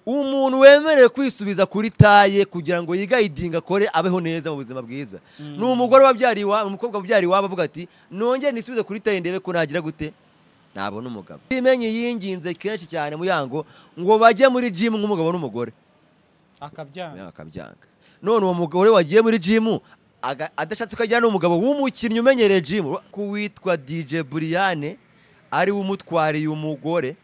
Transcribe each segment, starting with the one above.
Umuntu wemerewe kwisubiza kuri taye kugira ngo yigayidinga akore abeho neza mu buzima bwiza ni umugore wabyariye iwabo, umukobwa wabyariye iwabo avuga ati nongere nisubize kuri taye ndebe ko nagira gute nabona umugabo. Kimenyi yinginze kenshi cyane Muyango ngo bajye muri gym nk'umugabo n'umugore, akabyanga akabyanga. None uwo mugore wagiye muri gym adashatse ko ajyana n'umugabo w'umukinnyi umenyereye gym, kuwitwa DJ Brian ari we umutwariye umugore.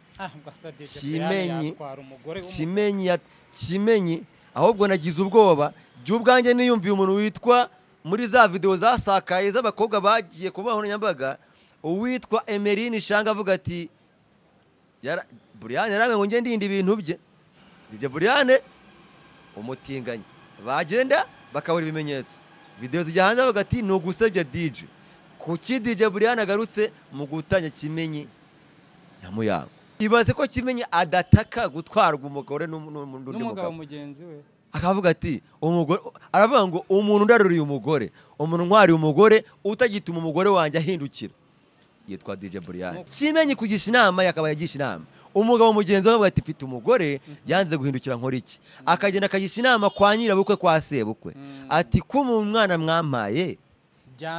Kimenyi ahubwo nagize ubwoba by'ubwanjye niyumviye umuntu witwa muri za video zasakaye z'abakobwa bagiye ku mbuga nkoranyambaga, uwitwa Emeline Shanga avuga ati Brian yaramwe ngo nge ndinde ibintu bye. DJ Brian umutinganyi, bagenda bakabura ibimenyetso, video zijya hanze bavuga ati ni ugusebya DJ. Kuki DJ Brian agarutse mu gutanya Kimenyi na Muyango? Ibaze ko Kimenyi adataka gutwarwa umugore n'undi mugabo mugenzi we, akavuga ati umugore, aravuga ngo umuntu ndaruriye umugore, umuntu ntwariye umugore utagituma umugore wanjye ahindukira yitwa DJ Brian. Kimenyi kugisha inama yakaba yagisha inama umugabo mugenzi we avuga ati mfite umugore yanze guhindukira nkora iki, akagenda akagisha inama kwa nyirabukwe kwa sebukwe ati ko mu mwana mwampaye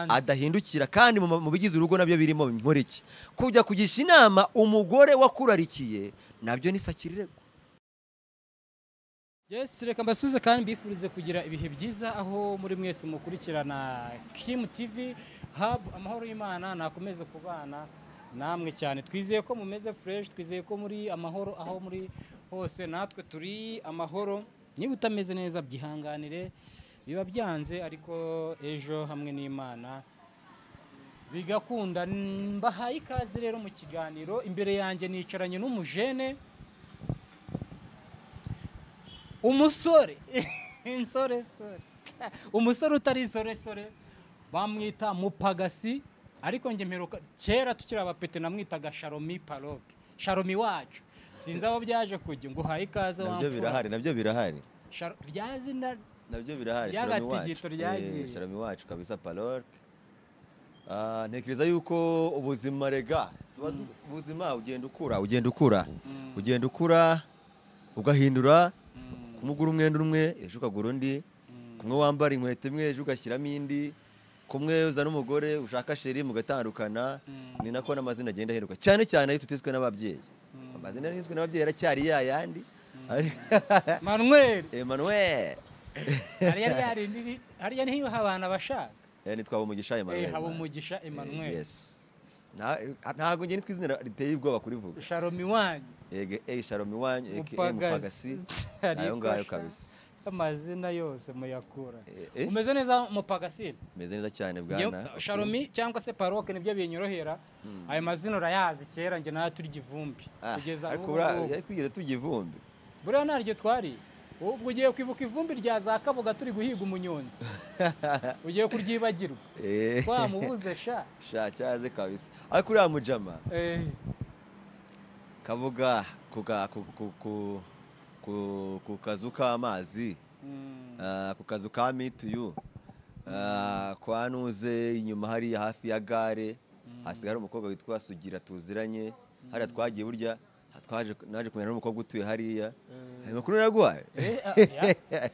adahindukira kandi mu bigize urugo nabyo birimo nkora iki. Kujya kugisha inama umugore wakurarikiye nabyo ni sakirirego. Yes, reka mbasuze kandi mbifurize kugira ibihe byiza aho muri mwese mukurikirana Kim TV Hub. Amahoro y'Imana nakomeze kubana namwe cyane. Twizeye ko mumeze fresh, twizeye ko muri amahoro aho muri hose, natwe turi amahoro. Niba utameze neza byihanganire, biba byanze ariko ejo hamwe n'Imana bigakunda. Mbahaye ikaze rero mu kiganiro. Imbere yanjye nicaranye n'umujene, umusore insoresore, umusore utari insoresore, bamwita Mupagasi, ariko njye mperuka kera tukiri abapete namwitaga Sharomi Paroke, Sharomi wacu. Sinzi aho byaje kujya. Ngo uhaye ikaze. Nabyo birahari, nabyo birahari, ryazina nabyo birahari. Sharomi wacu, Sharomi wacu kabisa Paroke. Ntekereza yuko ubuzima rega ubuzima ugenda ukura, ugenda ukura, ugenda ukura ugahindura. Kumugura umwenda umwe ejo ukagura undi, kumwe wambara inkweto imwe ejo ugashyiramo indi, kumwe uza n'umugore ushaka sheri mugatandukana. Ni nako n'amazina agenda ahinduka, cyane cyane ayo tutizwe n'ababyeyi. Amazina yiswe n'ababyeyi aracyari ya yandi. Manuel, Emmanuel hariya niho abana bashaka. Nitwa Habumugisha Emmanuel. Habumugisha Emmanuel. Yes. Ntabwo nge nitwa izina riteye ubwoba kurivuga. Sharomi wanyu. Ege Sharomi wanyu eke Mupagasi. Ayo ngayo kabisa. Amazina yose muyakura. Umeze neza Mupagasi? Meze neza cyane bwana. Sharomi cyangwa se Paroke nibyo binyorohera. Ayo mazina urayazi kera nge nayo turya ivumbi. Kugeza ubu twigeze turya ivumbi. Buriya naryo twari. Ubwo ugiye kwibuka ivumbi rya za Kabuga turi guhiga umunyonzi, ugiye kuryibagirwa. Twamubuze sha sha cyaze kabisa. Ariko uriya mujama Kabuga ku kazu k'amazi, ku kazu ka mituyu kwa Nuze inyuma hariya hafi ya gare hasigara umukobwa witwa Sugira tuziranye. Hariya twagiye burya twaje naje kumenya n'umukobwa utuye hariya. Ayo makuru naguhaye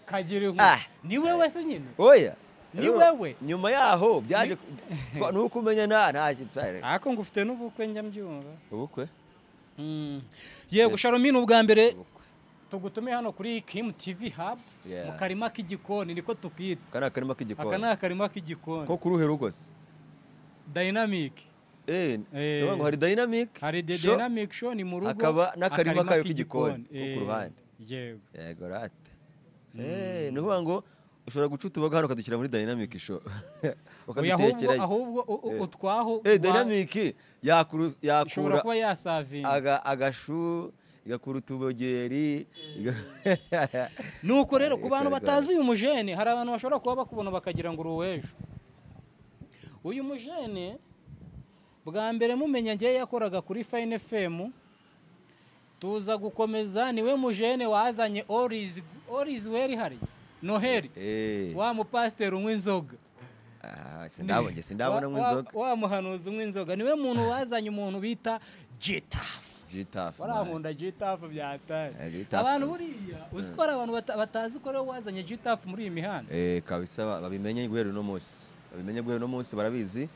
kagira inkuru. Ni wewe se nyine? Oya, ni wewe. Nyuma yaho byaje nuko umenya nta ariko ngufite n'ubukwe njya mbyumva. Ubukwe? Yego Sharomi, ubwa mbere tugutume hano kuri Kim TV Hub mu karima k'igikoni, niko tukita. Aka ni akarima k'igikoni. Aka ni akarima k'igikoni. Ko kuruhe rugo se? Dynamic. Ngo hari Dynamic, hari Dynamic show ni mu rugo, akaba n'akarima kayo k'igikoni ku ruhande. Yego yego rata. Ni ukuvuga ngo ushobora guca utuboga hano ukadushyira muri Dynamic show ukadutekerayo. Ahubwo utwaho Dynamic yakura ishobora kuba yasavinga agashu, igakura utubogeri. Nuko rero ku bantu batazi uyu mujene, hari abantu bashobora kuba bakubona bakagira ngo uruwejo. Uyu mujene bwa mbere mumenya ngiye yakoraga kuri Fine FM, tuza gukomeza niwe mujene wazanye Oriz weri hari Noheli wa mupasiteri unywa inzoga. Sindabona unywa inzoga. Wa muhanuzi unywa inzoga niwe muntu wazanye umuntu bita Getafe. G-Tuff warankunda G-Tuff byataye abantu buriya uzi ko hari abantu batazi ko rero wazanye G-Tuff muri iyi mihanda. Kabisa babimenye guhera uno munsi, babimenye guhera uno munsi barabizi.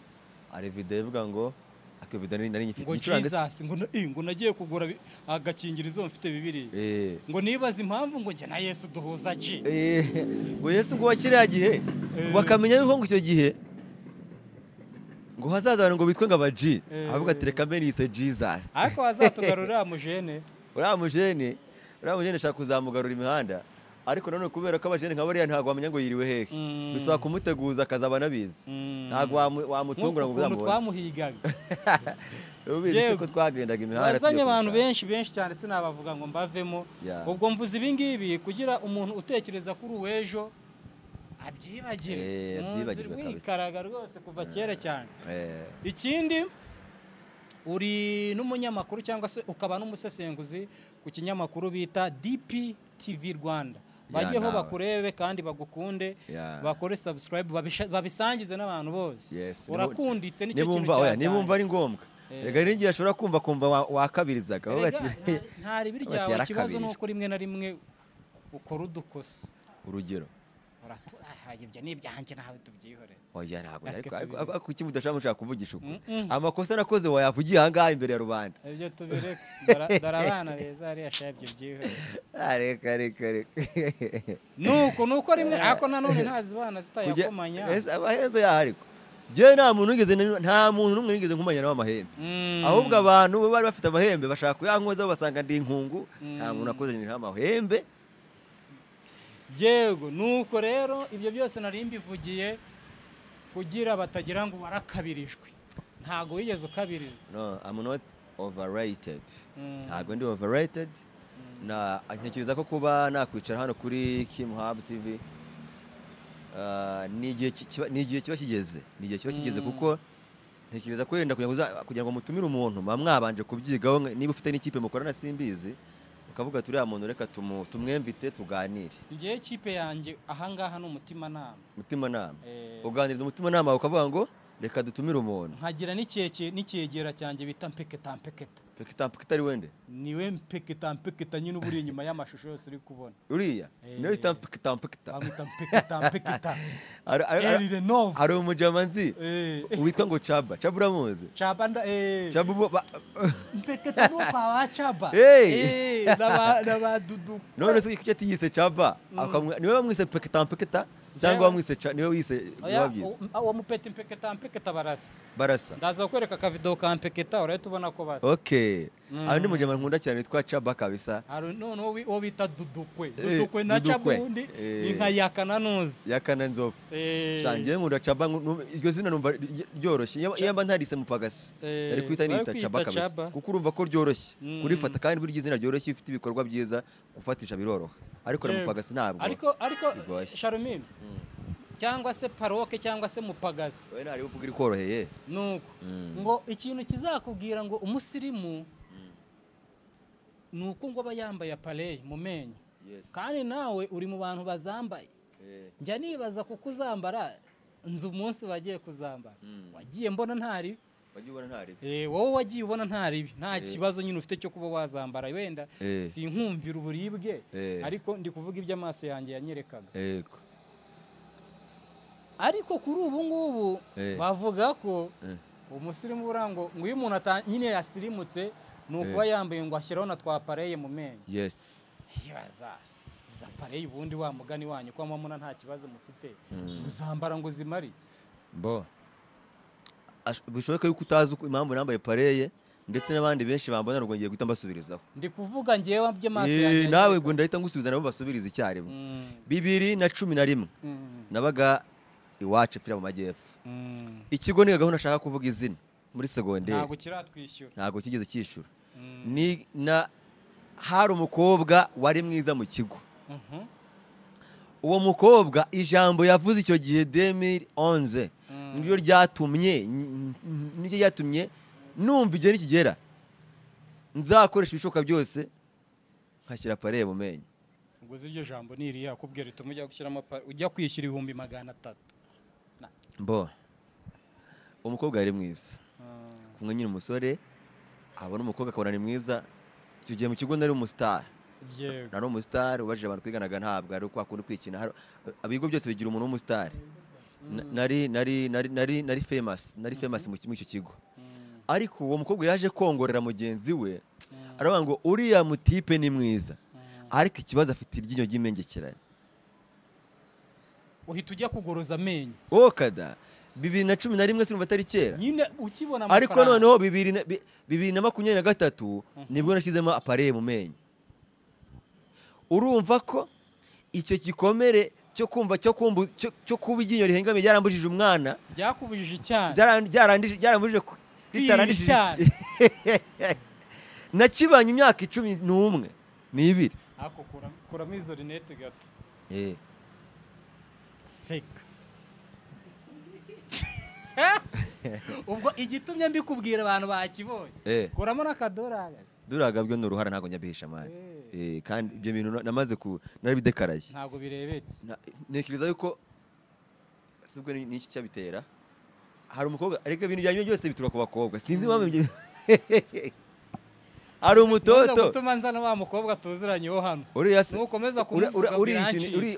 Hari video ivuga ngo akio video nari nyifite ngo Jesus ngo nagiye kugura agakingirizo mfite bibiri ngo nibaza impamvu ngo njye na Yesu duhuza G ngo Yesu ngo wakiriya gihe bakamenya yuko ngo icyo gihe ngo hazaza abantu ngo bitwe ngo aba G avuga ati reka mbe nise Jesus. Ariko wazatugarura mujene uriya mujene ashaka kuzamugarura imihanda, ariko none kubera ko abajene nka bariya ntabwo wamenya ngo yiriwe hehe, bisaba kumuteguza akazaba anabizi, ntabwo wamutungura ngo uzamubone. Twamuhigaga ubizi ko twagendaga imihanda wazanye abantu benshi benshi cyane, sinabavuga ngo mbavemo. Ubwo mvuze ibi ngibi kugira umuntu utekereza kuri uwejo abyibagire, wikaraga rwose kuva kera cyane. Ikindi uri n'umunyamakuru cyangwa se ukaba n'umusesenguzi ku kinyamakuru bita DP TV Rwanda, bajyeho bakurebe kandi bagukunde, bakore subscribe, babisangize n'abantu bose. Urakunditse nicyo kintu cyane, nibumva ari ngombwa. Rega n'ingiye ashobora kumva wakabirizaga nta ribi ryawe, ikibazo nuko rimwe na rimwe ukora udukosa. Urugero ibyo ni ibyanjye nawe tubyihorere. Oya ntabwo ariko kuki mudashaka mushaka kuvugisha uko amakosa nakoze wayavugiye aha ngaha imbere ya rubanda. Ibyo tubireke, dore abana beza hariya sha ibyo byihorere. Reka reka reka nuko rimwe ariko nanone ntazi bana zitayakomanya amahembe yaho, ariko njyewe nta muntu wigeze, nta muntu n'umwe wigeze nkumanya nawe amahembe. Ahubwo abantu bo bari bafite amahembe bashaka kuyankozaho basanga ndi inkungu, nta muntu akoze nta amahembe. Yego nuko rero ibyo byose nari mbivugiye kugira batagira ngo warakabirijwe. Ntago wigeze ukabiriza. No, I'm not overrated. Ntago ndi overrated. Na ntekereza ko kuba nakwicara hano kuri Kim Hub TV ni igihe kiba kigeze, ni igihe kiba kigeze kuko ntekereza ko yenda kugira ngo mutumire umuntu mwabanje kubyigaho, niba ufite n'ikipe mukorana simbizi ukavuga turiya muntu reka tumwemvite tuganire. Ngiye kipe yanjye ahangaha ni umutima nama. Umutima nama. Uganiriza umutima nama ukavuga ngo reka dutumire umuntu. Nkagira n'icyegera cyanjye bita mpeketa mpeketa. Mpeketa mpeketa ari wende? Niwe mpeketa mpeketa nyine uburi inyuma y'amashusho yose uri kubona. Uriya? Niwe bita mpeketa mpeketa. Bamwita mpeketa mpeketa. Hari umujama nzi witwa ngo Chaba. Chaba uramuzi? Chaba nda Chaba mpeketa no kwa Chaba. Na dudu. None se kuki atiyise Chaba? Niwe bamwise mpeketa mpeketa cyangwa bamwise niwe wise wabyize. Uwo mupeti mpeketa mpeketa barasa. Barasa. Ndaza kwereka ka video ka mpeketa urahita ubona ko basa. Okay. Ari ndi mujama nkunda cyane witwa Chaba kabisa. Hari none uwo bita Dudukwe. Dudukwe na Chaba undi ni nka yakana nuzi. Yakana nzofu. Shangiye nkunda Chaba iryo zina numva ryoroshye. Iyo mba ntarise mupagasi. Yari kwita nita Chaba kabisa. Kuko urumva ko ryoroshye. Kurifata kandi buri izina ryoroshye ifite ibikorwa byiza gufatisha biroroha. Ariko na mupagasi ntabwo. Ariko Sharumim cyangwa se paroke cyangwa se mupagasi. We nari uvuga iri koroheye. Nuko ngo ikintu kizakubwira ngo umusirimu nuko ngo aba yambaye appareil mu menyo. Kandi nawe uri mu bantu bazambaye. Njya nibaza kuko uzambara nzu umunsi bagiye kuzambara. Wagiye mbona ntari. Wagiye ubona ntari. Wowe wagiye ubona ntari nta kibazo nyine ufite cyo kuba wazambara wenda sinkumvira uburibwe ariko ndi kuvuga ibyo amaso yanjye yanyerekaga. Yego. Ariko kuri ubu ngubu bavuga ko umusirimu burango ngo iyo umuntu nyine yasirimutse nuko yambaye ngo ashyiraho na twa appareil mu menyo. Yes. Yibaza iza appareil ubundi wa mugani wanyu ko mumuna nta kibazo mufite uzambara ngo zimari. Bo. Bishoboka yuko utazi impamvu nambaye appareil ndetse n'abandi benshi bambona ngo ngiye guhita mbasubirizaho. Ndi kuvuga ngewe by'amaso yanjye. Nawe ngo ndahita ngusubiza nabo basubiriza icyarimwe. 2011 nabaga iwacu fira mu majyepfo. Ikigo ni gahunda nashaka kuvuga izina muri secondaire. Ntago kiratwishyura. Ntago kigeze cyishura. Ni na hari umukobwa wari mwiza mu kigo. Uwo mukobwa ijambo yavuze icyo gihe 2011 niryo ryatumye numva igihe nikigera nzakoresha ibishoboka byose nkashyira appareil mu menyo. Ubwo iryo jambo ni iriya akubwira rituma ujya gushyiramo ujya kwishyura 300,000. Bo. Umukobwa yari mwiza. Kumwe nyine umusore Abona umukobwa akabona ni mwiza. Icyo gihe mu kigo nari umustar. Yego. Nari umustar, ubajije abantu twiganaga ntabwo ari kwa kundi kwikina. Ibigo byose bigira umuntu w'umustar. Nari nari nari nari nari famous, nari famous mu icyo kigo. Ariko uwo mukobwa yaje kongorera mugenzi we, aravuga ngo uriya mutipe ni mwiza, ariko ikibazo afite iryinyo ry'imengekerane. Uhita ujya kugoroza amenyo. Oh kada 2011 sinumva atari kera. Nyine ukibona amafaranga. Ariko noneho 2023 nibwo nashyizemo appareil mu menyo. Urumva ko icyo gikomere cyo kumva cyo kuba iryinyo rihengamiye byarambujije umwana. Byakubujije cyane. Byarambujije bitarandishije. Nakibanye imyaka 11 n'ibiri. Ako kuramo izo lunette gato. Seka. Ubwo igitumye mbikubwira abantu bakibonye. Kuramo n'akadorari. Duraga byo n'uruhara ntago nyabihisha mani. Kandi ibyo bintu namaze ku narabidekaraye. Ntago birebetse. Ntekereza yuko subwo ni iki cyabitera. Hari umukobwa ariko ibintu byanyu byose bituruka ku bakobwa. Sinzi impamvu ibyo. Hari umutoto. Gutuma nzana wa mukobwa tuziranye wo hano. Nukomeza kumuvuga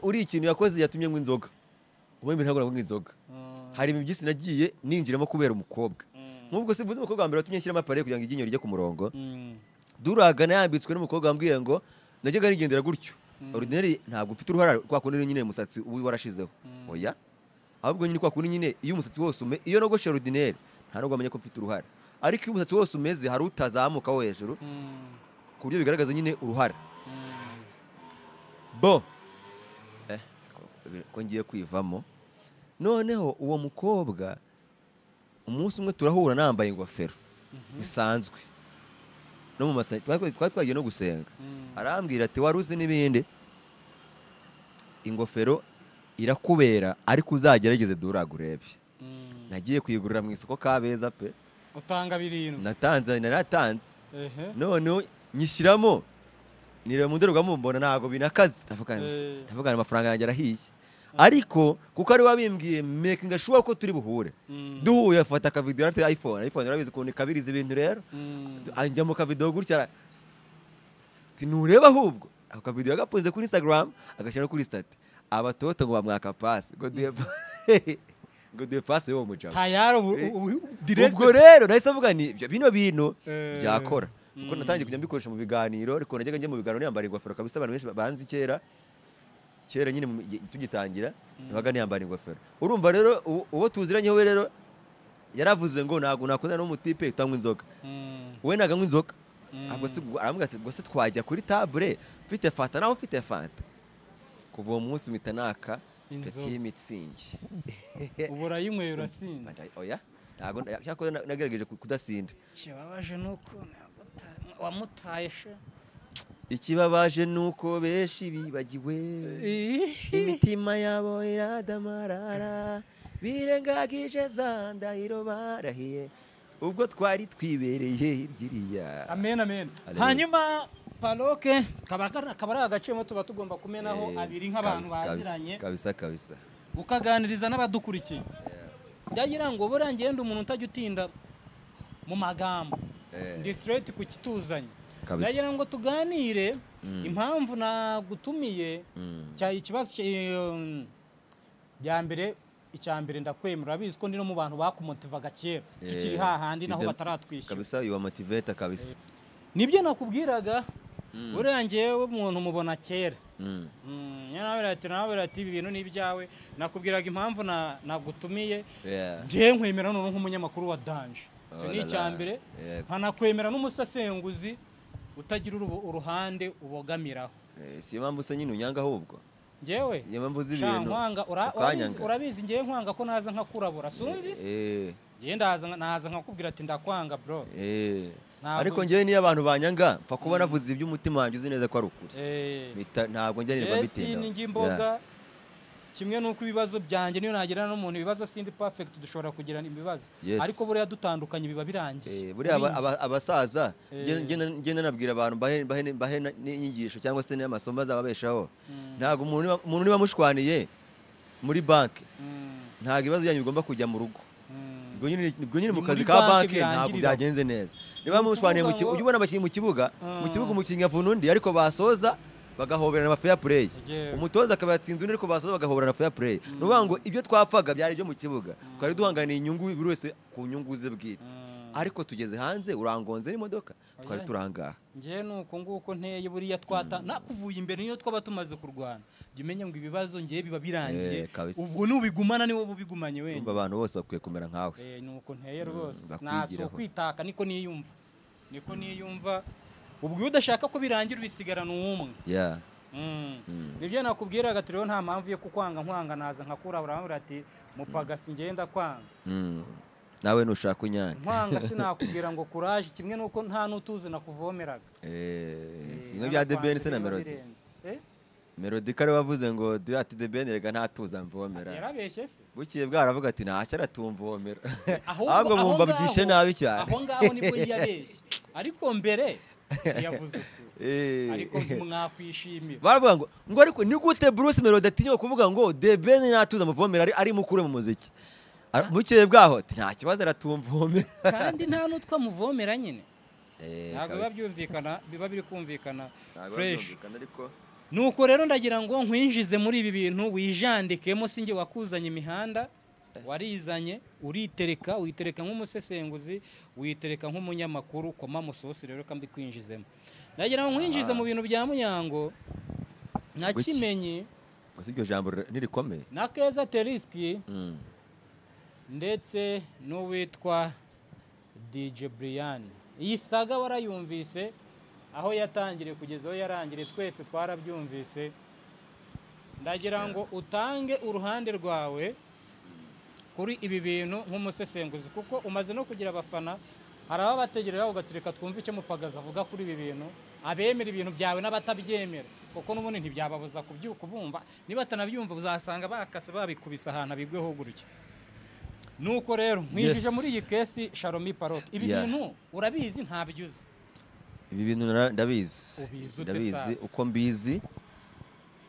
uri ikintu yakoze yatumye ngo inzoga. Ubundi ntabwo nabwo inzoga. Hari ibintu byinshi nagiye ninjiramo kubera umukobwa. Nk'ubwo sivuze umukobwa wa mbere watumye nshyiramo appareil kugira ngo iryinyo rijye ku murongo. Duraga nayambitswe n'umukobwa wambwiye ngo najyaga nigendera gutyo. Ordinary ntabwo mfite uruhara kwa kundi nyine umusatsi ubu warashizeho. Oya. Ahubwo nyine kwa kundi nyine iyo umusatsi wose ume iyo nogoshe ordinary nta nubwo amenye ko mfite uruhara. Ariko iyo umusatsi wose umeze hari utazamuka wo hejuru. Ku buryo bigaragaza nyine uruhara. Bo. Ko ngiye kwivamo. Noneho uwo mukobwa umunsi umwe turahura nambaye ingofero bisanzwe. No mu masengesho twari twagiye no gusenga. Arambwira ati waruzi n'ibindi ingofero irakubera ariko uzagerageze duraga urebe. Nagiye kuyigurira mu isoko Kabeza pe. Utanga 7. Natanze naratanze. Noneho nyishyiramo nireba mu ndorerwamo mbona ntago binakaze. Ndavuga amafaranga yanjye arahiye. Ariko kuko ari wabimbwiye making sure ko turi buhure. Duhuye afata ka video afite iPhone urabizi ukuntu ikabiriza ibintu rero. Anjya mu ka video gutya ati nureba ahubwo ako ka video yagapunze kuri Instagram agashyira kuri status. Abatoto ngo bamwaka pass ngo duhe pass yo mujama. Tayaro direct. Ubwo rero nahise avuga ni ibyo bino bintu byakora. Kuko natangiye kujya mbikoresha mu biganiro ariko najyaga njya mu biganiro niyambara ingofero kabisa abantu benshi banzi kera. Kera nyine tugitangira nabaga niyambara ingofero. Urumva rero uwo tuziranye we rero yaravuze ngo ntago nakundana n'umutipe utanywa inzoga. We ntago anywa inzoga. Ahubwo se arambwira ati ngo se twajya kuri table mfite fanta nawe ufite fanta. Kuva uwo munsi mpita naka peti mitsingi. Ubu urayinyweye urasinze. Oya ntago cyakora nagerageje kudasinda. Kibabaje nuko wamutaye she. Ikibabaje nuko benshi bibagiwe imitima yabo iradamarara birengagije za ndahiro barahiye ubwo twari twibereye ibyiriya. Amen amen. Hanyuma Paroke kaba ari agaciro tuba tugomba kumenaho abiri nk'abantu baziranye kabisa kabisa ukaganiriza n'abadukurikiye. Byagira ngo burangiye ndi umuntu utajya utinda mu magambo ndi straight ku kituzanye. Ndagira ngo tuganire impamvu nagutumiye cya ikibazo bya mbere icya mbere ndakwemera urabizi ko ndi no mu bantu bakumotivaga kera tukiri hahandi naho bataratwishyura kabisa. You are motivator kabisa. Nibyo nakubwiraga burangiye umuntu mubona kera. Nyana ati ibi bintu ni ibyawe. Nakubwiraga impamvu nagutumiye ngiye nkwemera none nk'umunyamakuru wa Danger. Icyo ni icya mbere. Nkanakwemera n'umusasenguzi utagira uruhande ubogamiraho. Si impamvu se nyine unyanga ahubwo. Ngewe si impamvu z'ibintu urabizi ngewe nkwanga ko naza nkakurabura sunzi se. Ngewe ndaza nkakubwira ati ndakwanga bro. Ariko ngewe niyo abantu banyanga mfa kuba navuze iby'umutima wanjye uzi neza ko ari ukuri. Ntabwo njya nirwa bitinda. Ese imboga kimwe nuko ibibazo byanjye niyo nagirana n'umuntu ibibazo sindi perfect dushobora kugirana ibibazo ariko buriya dutandukanye biba birangiye. Buriya abasaza ngenda nabwira abantu bahe n'inyigisho cyangwa se n'amasomo azababeshaho. Ntabwo umuntu niba mushwaniye muri banki ntabwo ibibazo byanyu bigomba kujya mu rugo. Ubwo nyine Ni mu kazi muri ka banki banki ntabwo birangirira. byagenze neza. Niba Ni mushwaniye mu ukuvuga kibuga, ngo- ujya ubona abakinnyi mu kibuga, mu kibuga umukinnyi avuna undi, ariko basoza bagahoberana fair play. Yewe. Umutoza akaba yatsinze undi, ariko basoza bagahoberana fair play. Ni ukuvuga ngo ibyo twapfaga byari ibyo mu kibuga, twari duhanganiye inyungu, buri wese ku nyungu ze bwite. Ariko tugeze hanze urangonze n'imodoka, twari Oya. turangaha. Njyewe ni uko nguko nteye. Buriya twata nakuvuye imbere, niyo twaba tumaze kurwana, jya umenya ngo ibibazo ngewe biba birangiye. Eh, kabisa. Ubwo nubigumana niwo ubigumanye wenyine. Urumva abantu bose bakwiye kumera nkawe. Eh, ni uko nteye rwose. Bakwigiraho. Nta kwitaka, niko niyumva, niko niyumva. Ubwo iyo udashaka ko birangira ubisigarana uwumwe. Yeah. Nibyo nakubwiraga ati rero nta mpamvu yo kukwanga, nkwanga naza nkakurabura, urambwira ati mupagasi ngenda kwanga. Nawe nushaka unyange. Nkwanga sinakubwira ngo kuraje, kimwe nuko nta n'utuzi nakuvomeraga. Eh, Eh, bimwe bya The Ben se na narakwanze Melody. birenze. Eh? Melody kare wavuze ngo dirati The Ben rega ntatuza mvomera. Yarabeshye se? Bukeye bwaravuga ati ntacyo aratumvomera. Ahubwo Ahubwo aho bumva ngaho- byishe nabi cyane. Aho ngaho nibwo yabeshye, ariko mbere yavuze ukuri. Eh. Ariko mwakwishimira. Baravuga ngo ariko ni gute Bruce Melody atinya kuvuga ngo The Ben ntatuza muvomera ari mukuru mu muziki. Bukeye bwaho ati nta kibazo aratumvomera. Kandi nta n'utwo amuvomera nyine. Eh, Ntabwo biba kabisa. byumvikana, biba biri kumvikana. Ntabwo biba Fresh. byumvikana, ariko Nuko rero ndagira ngo nkwinjize muri ibi bintu, wijandikemo. Sinjye wakuzanye imihanda, warizanye uritereka, witereka nk'umusesenguzi, witereka nk'umunyamakuru. Koma musosi rero kambi kwinjizemo. Ndagira ngo nkwinjize mu bintu bya Muyango na Wiki. Kimenyi Gusa iryo jambo ntirikomeye. na Keza Teriski ndetse n'uwitwa DJ Brian. Iyi saga warayumvise aho yatangiriye kugeza aho yarangiriye, twese twarabyumvise. Ndagira ngo utange uruhande rwawe kuri ibi bintu nk'umusesenguzi, kuko umaze no kugira abafana. Hari ababa bategereje bavuga ati reka twumve icyo Mupagazi avuga kuri ibi bintu, abemera ibintu byawe n'abatabyemera, kuko n'ubundi ntibyababuza kubyuka ubumva. Niba batanabyumva uzasanga bakase babikubise ahantu abigweho gutya. Nuko rero nkwinjije Yes. muri iyi case Shalomi Paroki. Ibi bintu urabizi ntabyo uzi? Ibi bintu ndabizi. Ubizi ute Ndabizi sasa? uko mbizi.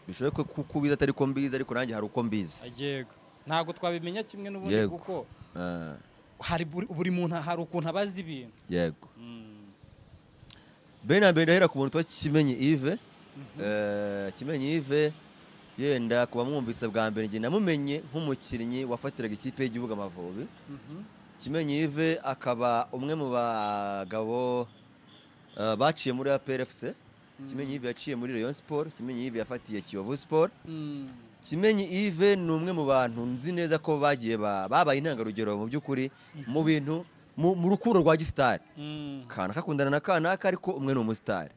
Bishoboke ko uko ubizi atari ko mbizi, ariko nanjye hari uko mbizi. Yego, ntabwo twabimenya kimwe n'ubundi. Yego. Kuko Ah, hari buri muntu hari ukuntu abazi ibintu. Yego. Mbere na mbere ndahera ku muntu witwa Kimenyi Yves. Kimenyi Yves, yenda kuba mwumvise bwa mbere, njye namumenye nk'umukinnyi wafatiraga ikipe y'igihugu Amavubi. Kimenyi Yves akaba umwe mu bagabo baciye muri APR FC. Kimenyi Yves yaciye muri Rayon Sport. Kimenyi Yves yafatiye Kiyovu Sport. Kimenyi Yves ni umwe mu bantu nzi neza ko bagiye babaye intangarugero mu by'ukuri mu bintu mu rukundo rwa gisitari. Kanaka akundana na kanaka, ariko umwe ni umusitari.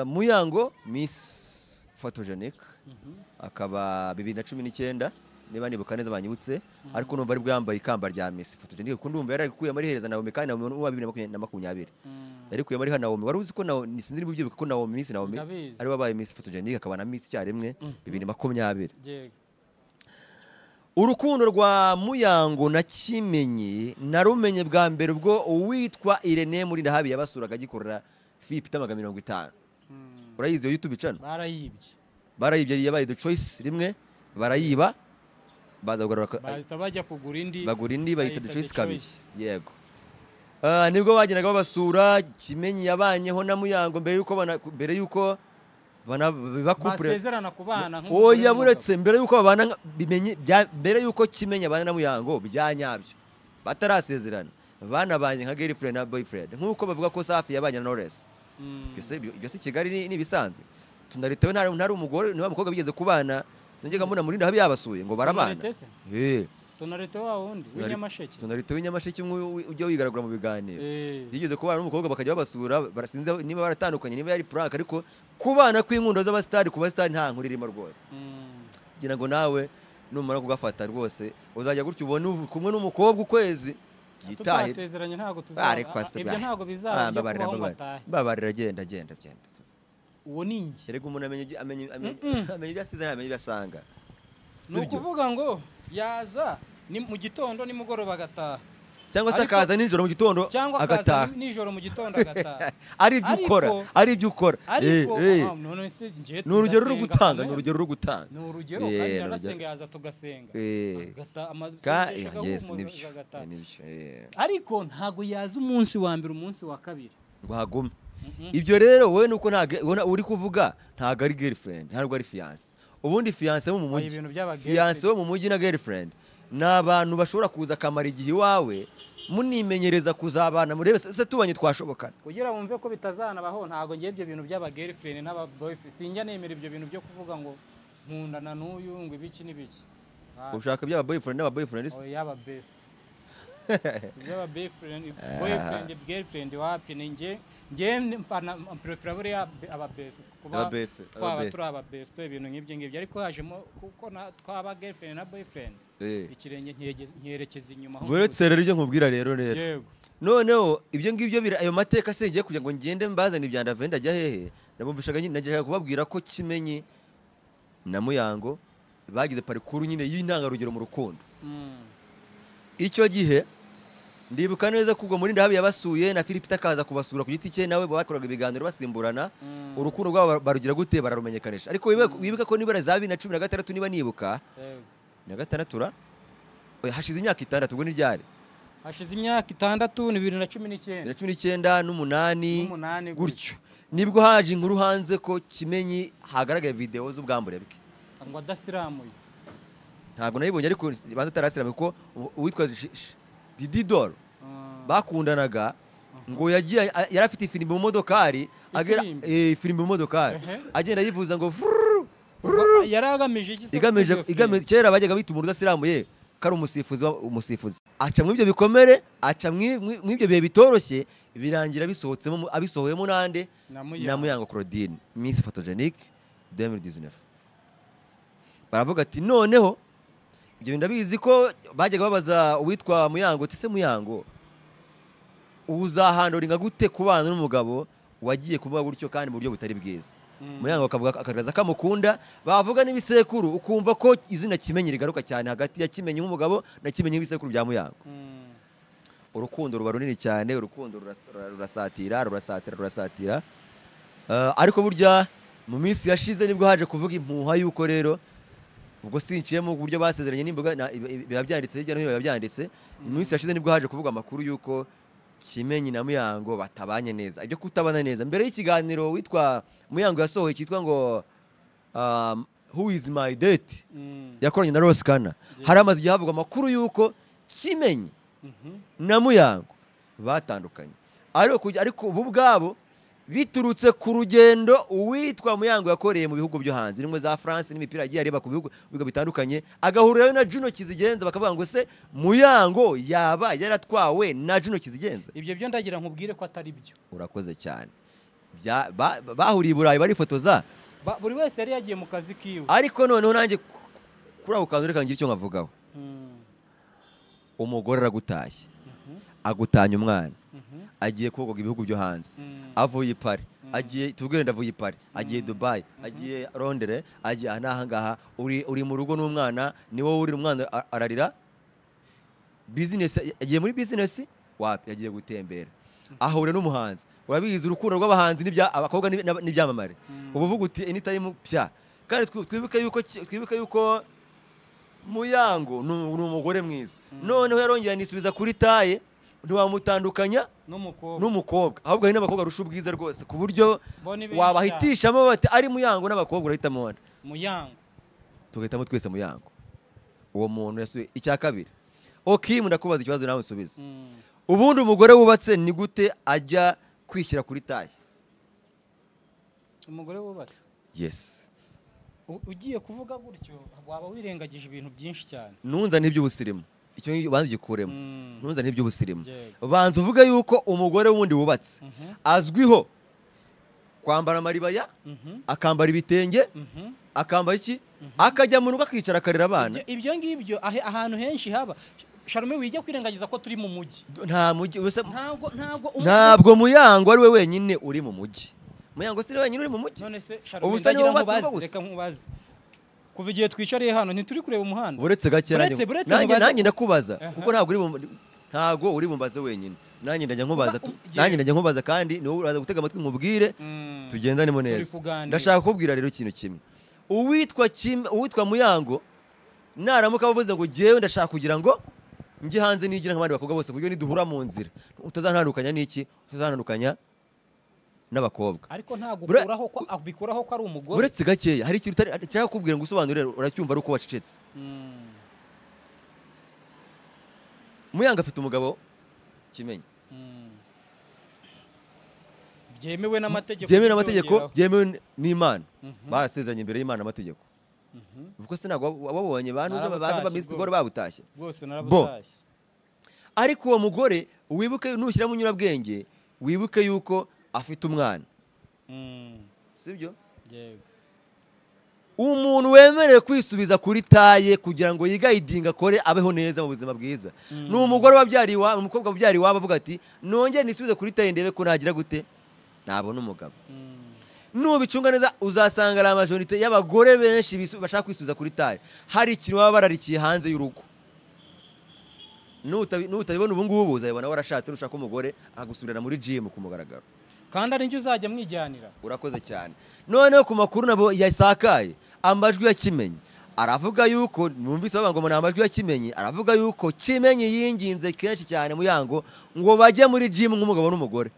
Muyango Miss Photogenic akaba 2019, niba nibuka neza banyibutse, ariko numva aribwo yambaye ikamba rya Miss Photogenic, kuko ndumva yararikuye muri hereza Naomi, kandi Naomi ni uwa 2020. Yarikuye muri Naomi. Wari uzi ko Naomi, sinzi niba ubyibuka ko Naomi, Miss Naomi Ndabizi. ari wabaye Miss Photogenic akaba na Miss icyarimwe 2020. Yego. Urukundo rwa Muyango na Kimenyi narumenye bwa mbere ubwo uwitwa Irene muri Ndahabi yabasuraga agikorera Philip Tamaga 50. Urayizi iyo YouTube channel? Barayibye. Barayibye, yabaye The Choice rimwe barayiba, baza kugarura Bahita bajya kugura indi. Bagura indi bayita The Bayita Choice The kabiri. Choice. Yego. Nibwo bagendaga babasura. Kimenyi yabanyeho na Muyango mbere yuko bana bakupure Basezerana kubana nk'umugore Oya, n'umugabo. buretse mbere yuko babana bimenye mbere yuko Kimenyi abana na Muyango bya nyabyo, batarasezerana, banabanye nka girlfriend na boyfriend, nkuko bavuga ko Safi yabanye na Knowless. Ibyo se Kigali ni ibisanzwe. Tunaritewe ntari umugore niba mukobwa bigeze kubana, sinjyaga mbona muri ndahabi yabasuye ngo barabana. Tunarite se? Eh. Tunarite wa wundi w'inyamasheke? Tunarite w'inyamasheke, umwe ujya wigaragura mu biganiro. Eh. Yigeze kubana n'umukobwa bakajya babasura, barasinze niba baratandukanye, niba yari prank, ariko kubana kw'inkundo z'abasitari ku basitari nta nkuru irimo rwose. Ngira ngo nawe numara kugafata rwose uzajya gutya ubone kumwe n'umukobwa ukwezi yitahire. Tutasezeranye ntabwo tuzaba. Ariko se Ibyo ntabwo bizaba Ah, byo mbabarira, kubaho ngo mbabarira. atahe. Mbabarira, genda genda genda. Uwo ni njye. Erega umuntu amenya ibyo asize, ntamenya ibyo asanga. Ni Sibyo? ukuvuga ngo yaza ni mu gitondo nimugoroba agataha. Cyangwa se akaza nijoro mu gitondo agataha. Nijoro mu gitondo agataha. Ari ibyo ukora, ari ibyo ukora. Ariko none se ngiye ni urugero ruri gutanga, ni urugero ruri gutanga. Ni urugero kandi narasenga yaza tugasenga. Agata amasengesho agataha. Ariko ntago yaza umunsi wa mbere, umunsi wa kabiri ngo hagume. Ibyo rero wowe nuko ntago uri kuvuga, ntago ari girlfriend, ntabwo ari fiance. Ubundi fiance wo mu mujyi, fiance wo mu mujyi na girlfriend ni abantu bashobora kuza akamara igihe iwawe munimenyereza kuzabana, murebe se tubanye twashobokana. Kugira wumve ko bitazanabaho, ntago ngiye ibyo bintu by'aba girlfriend n'aba boyfriend, sinjya nemera ibyo bintu byo kuvuga ngo nkundana n'uyu ngo ibiki n'ibiki. Ushaka by'aba boyfriend n'aba boyfriend se? Oya, yaba best. By'aba boyfriend, boyfriend, girlfriend wapi, ni nge mfana prefer buriya aba best, kuba twaba turi aba best, ibintu nk'ibyo ngibyo. Ariko hajemo kuko twaba girlfriend na boyfriend, ikirenge nkiyerekeza inyuma. Uretse rero ibyo nkubwira rero noneho ibyo ngibyo ayo mateka se ngiye kugira ngo ngende mbazane ibya Ndavenda ajya hehe, nabumvishaga nyine nageraga kubabwira ko Kimenyi na Muyango bagize parikuru nyine y'intangarugero mu rukundo. Icyo gihe ndibuka neza ko ubwo muri Ndahabi yabasuye na Philip akaza kubasura ku giti cye, nawe bakoraga ibiganiro basimburana, urukundo rwabo barugira gute, bararumenyekanisha. Ariko wibuka ko nibara za 2016 niba nibuka na gatandatu, hashize imyaka 6, ubwo ni ryari? Hashize imyaka 6, ni 2019. 2019 n'umunani gutyo. Nibwo haje inkuru hanze ko Kimenyi hagaragaye video z'ubwambure bwe ngo adasiramuye. Ntabwo nayibonye ariko banza atarasiramuye, kuko uwitwa Didi Doro bakundanaga ngo yagiye yari afite ifirimbi mu modokari, agera ifirimbi mu modokari agenda yivuza ngo yaragamije iki? Igamije kera bajyaga bita umuntu udasiramuye ko ari umusifuzi, umusifuzi. Aca mu ibyo bikomere, aca mu ibyo bihe bitoroshye, birangira bisohotsemo, abisohoyemo nande na Muyango Claudine, Miss Photogenic 2019. Baravuga ati noneho ibyo ndabizi ko bajyaga babaza uwitwa Muyango ati se Muyango uzahandoringa gute kubana n'umugabo wagiye kumuba gutyo kandi mu buryo butari bwiza? Muyango akavuga akagaragaza ko amukunda, bavuga n'ibisekuru ukumva ko izina Kimenyi rigaruka cyane hagati ya Kimenyi nk'umugabo na Kimenyi nk'ibisekuru bya Muyango. Urukundo ruba runini cyane, urukundo rurasatira rurasatira rurasatira. Ariko burya mu minsi yashize nibwo haje kuvuga impuha yuko rero ubwo sinciye mu buryo basezeranye n'imboga biba byanditse hirya no hino, biba byanditse. Mu minsi yashize nibwo haje kuvuga amakuru yuko Kimenyi na Muyango batabanye neza. Ibyo kutabana neza mbere y'ikiganiro witwa Muyango yasohoye cyitwa ngo Who is my date yakoranye na Rose Kana, hari amaze igihe havugwa amakuru yuko Kimenyi na Muyango batandukanye, ariko ubu bwabo biturutse ku rugendo uwitwa Muyango yakoreye mu bihugu byo hanze, rimwe za France n'imipira yagiye areba ku bihugu bitandukanye, agahurirayo na Juno Kizigenza, bakavuga ngo se Muyango yaba yaratwawe na Juno Kizigenza. Ibyo byo ndagira nkubwire ko atari byo. Urakoze cyane. Bahuriye i Burayi barifotoza, buri wese yari yagiye mu kazi kiwe. Ariko noneho nanjye kuri ako kantu reka ngire icyo nkavugaho. Umugore aragutashye, agutanya umwana, agiye kogoga ibihugu byo hanze, avuye i Paris, agiye tubwire ndavuye i Paris, agiye Dubai, agiye Londres, agiye aha ngaha, uri mu rugo n'umwana, ni wowe uri umwana ararira. Business agiye muri business wapi, yagiye gutembera, ahura n'umuhanzi. Urabizi urukundo rw'abahanzi n'ibya abakobwa n'ibyamamare, ubu uvuga uti anytime pya. Kandi twibuke yuko Muyango ni umugore mwiza, noneho yarongeye anisubiza kuri taye, ntiwamutandukanya n'umukobwa, ahubwo hari n'abakobwa arusha ubwiza rwose, ku buryo wabahitishamo bati ari Muyango n'abakobwa urahitamo nde? Muyango. Tugahitamo twese Muyango. Uwo muntu yasuye. Icya kabiri, Okimu ndakubaza ikibazo nawe usubize. Ubundi umugore wubatse ni gute ajya kwishyira kuri taye? Umugore wubatse? Yes. Ugiye kuvuga gutyo waba wirengagije ibintu byinshi cyane. Nunza n'iby'ubusirimu, icyo banza ugikuremo. Nunza n'iby'ubusirimu, banza uvuge yuko umugore wundi wubatse azwiho kwambara amaribaya, akambara ibitenge, akambara iki, akajya mu rugo akicara akarera abana. Ibyo ngibyo ahantu henshi haba. Sharume wijya kwirengagiza ko turi mu mujyi. Nta mujyi, ntabwo Muyango ari we wenyine uri mu mujyi. Muyango si wenyine uri mu mujyi. None se Sharume ndagira nkubaze, reka nkubaze. Kuva igihe twicariye hano ntituri kureba umuhanda. Uretse gake nanjye ndakubaza kuko ntabwo uri Ntago uri bumbaze wenyine, nanjye ndajya nkubaza, nanjye ndajya nkubaza, kandi ni wowe uraza gutega amatwi nkubwire, tugendanemo neza. Ndashaka kukubwira rero ikintu kimwe. Uwitwa Muyango naramuka avuze ngo jyewe ndashaka kugira ngo njye hanze nigira nk'abandi bakobwa bose, kuburyo niduhura mu nzira utazantandukanya n'iki, utazantandukanya n'abakobwa. Ariko ntago ukuraho ko abikuraho ko ari umugore. Uretse gakeya hari ikintu utari kukubwira ngo usobanurire, uracyumva ari uko wacecetse. Muyango afite umugabo Kimenyi. Byemewe n'amategeko. Byemewe n'amategeko, byemewe n'Imana. Barasezeranye imbere y'Imana amategeko. Ubwo se ntabwo wabonye bantu baza ba Miss Gore babutashye. Rwose narabutashye. Ariko uwo mugore wibuke nushyira mu nyurabwenge, wibuke yuko afite umwana. Sibyo? Yego. Umuntu wemerewe kwisubiza kuri taye kugira ngo yigayidinga akore abeho neza mu buzima bwiza. Ni umugore wabyariye iwabo, umukobwa wabyariye iwabo avuga ati nongere nisubize kuri taye ndebe ko nagira gute nabona umugabo. Nubicunga neza uzasanga la majorité y'abagore benshi bashaka kwisubiza kuri taye hari ikintu baba bararikiye hanze y'urugo. Nutabibona ubu ngubu uzabibona warashatse, nushaka umugore akagusubirana muri gym ku mugaragaro. Kandi ari njye uzajya mwijyanira. Urakoze cyane. Noneho ku makuru nabo yasakaye amajwi ya Kimenyi aravuga yuko numvise bavuga ngo amajwi ya Kimenyi aravuga yuko Kimenyi yinginze kenshi cyane Muyango ngo bajye muri gym nk'umugabo n'umugore,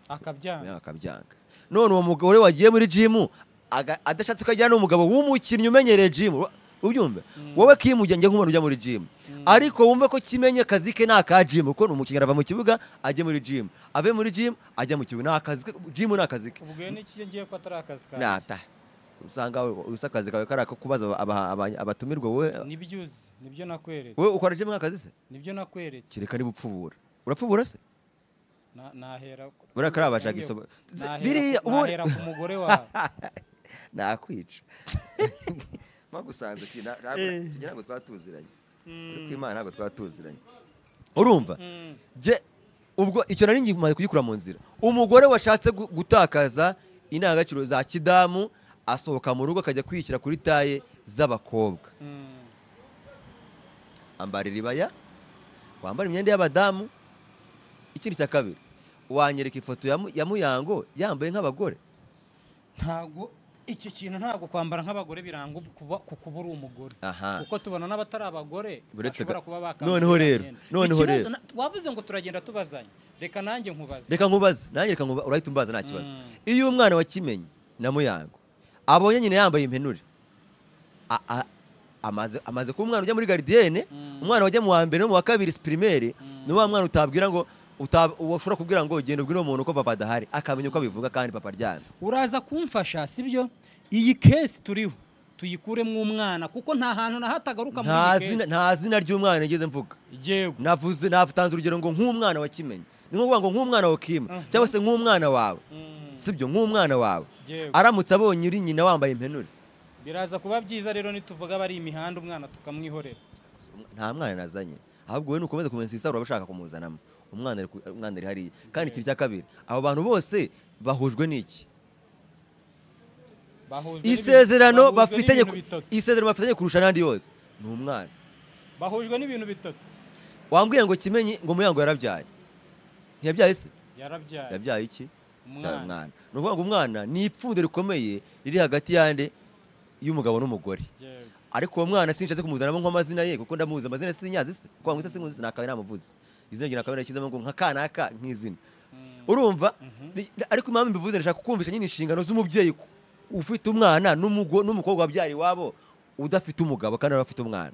akabyanga. None uwo mugore wagiye muri gym adashatse ko ajyana n'umugabo w'umukinnyi umenyereye gym, ubyumve wowe kimujya njye nk'umuntu ujya muri gym, ariko wumve ko Kimenyi akazi ke nta ka gym, kuko umukinnyi arava mu kibuga ajye muri gym, ave muri gym ajya mu kibuga, nta kazi ke, gym ni akazi ke. Ubwo n'iki ngiye ko atari akazi kanjye. Nata usanga usakazi kawe karako kubaza abatumirwa wowe. Nibyo uzi, nibyo nakweretse. Wowe ukora gym nk'akazi se? Nibyo nakweretse. Kireka niba upfubura. Urapfubura se? Nahera burakara isobo biriya nahera ku mugore wawe nakwica. Magusanze tugira ngo twatuziranye. Kuri kw'Imana ntabwo twatuziranye. Urumva? Je ubwo icyo nari ngiye kugikura mu nzira. Umugore washatse gutakaza indangagaciro za kidamu asohoka mu rugo akajya kwishyira kuri taye z'abakobwa. Ambara iribaya, wambara imyenda y'abadamu. Ikindi cya kabiri, wanyereka ifoto ya Muyango yambaye nk'abagore. Ntago icyo kintu, ntago kwambara nk'abagore biranga kuba uri umugore, kuko tubona n'abatari abagore bashobora kuba bakambara. Noneho rero wavuze ngo turagenda tubazanye, reka nanjye nkubaze. Reka nkubaze nanjye, reka nkubaze, urahita umbaza nta kibazo. Iyo umwana wa Kimenyi na Muyango abonye nyine yambaye impenure, amaze kuba umwana ujya muri gardienne, umwana wajya mu wa mbere no mu wa kabiri primaire, ni wa mwana utabwira ngo ushobora kubwira ngo genda ubwire umuntu ko papa adahari, akamenya uko abivuga kandi papa aryamye. Uraza kumfasha sibyo? Iyi case turiho tuyikuremo umwana, kuko nta hantu na hatagaruka muri iyi case. Nta zina ry'umwana nigeze mvuga. Yego. Navuze natanze urugero ngo nk'umwana wa Kimenyi, ni nko kuvuga ngo nk'umwana wa Kim cyangwa se nk'umwana wawe, sibyo? Nk'umwana wawe aramutse abonye uri nyina wambaye impenure, biraza kuba byiza. Rero nituvuga bari imihanda umwana tukamwihorera. Nta mwana nazanye, ahubwo we nukomeza kumensisa urabashaka kumuzanamo umwana ari hariya. Kandi ikiri cya kabiri, abo bantu bose bahujwe n'iki? Isezerano bafitanye, isezerano bafitanye kurusha n'andi yose ni umwana. Bahujwe n'ibintu bitatu. Wambwiye ngo Kimenyi ngo Muyango yarabyaye, ntiyabyaye se? Yarabyaye. Yabyaye iki? Umwana. Ni ukuvuga ngo umwana ni ipfundo rikomeye riri hagati yande y'umugabo n'umugore. Ariko uwo mwana sinshatse kumuzanamo nk'amazina ye, kuko ndamuzi amazina sinyazi se, kuko ngwita sinkuzi nakawe namuvuze izina rye nakawe nakizamo ngo nka kanaka nk'izina. Urumva? Ariko impamvu mbivuze ndashaka kukumvisha nyine inshingano z'umubyeyi ufite umwana n'umukobwa wabyara iwabo udafite umugabo kandi afite umwana.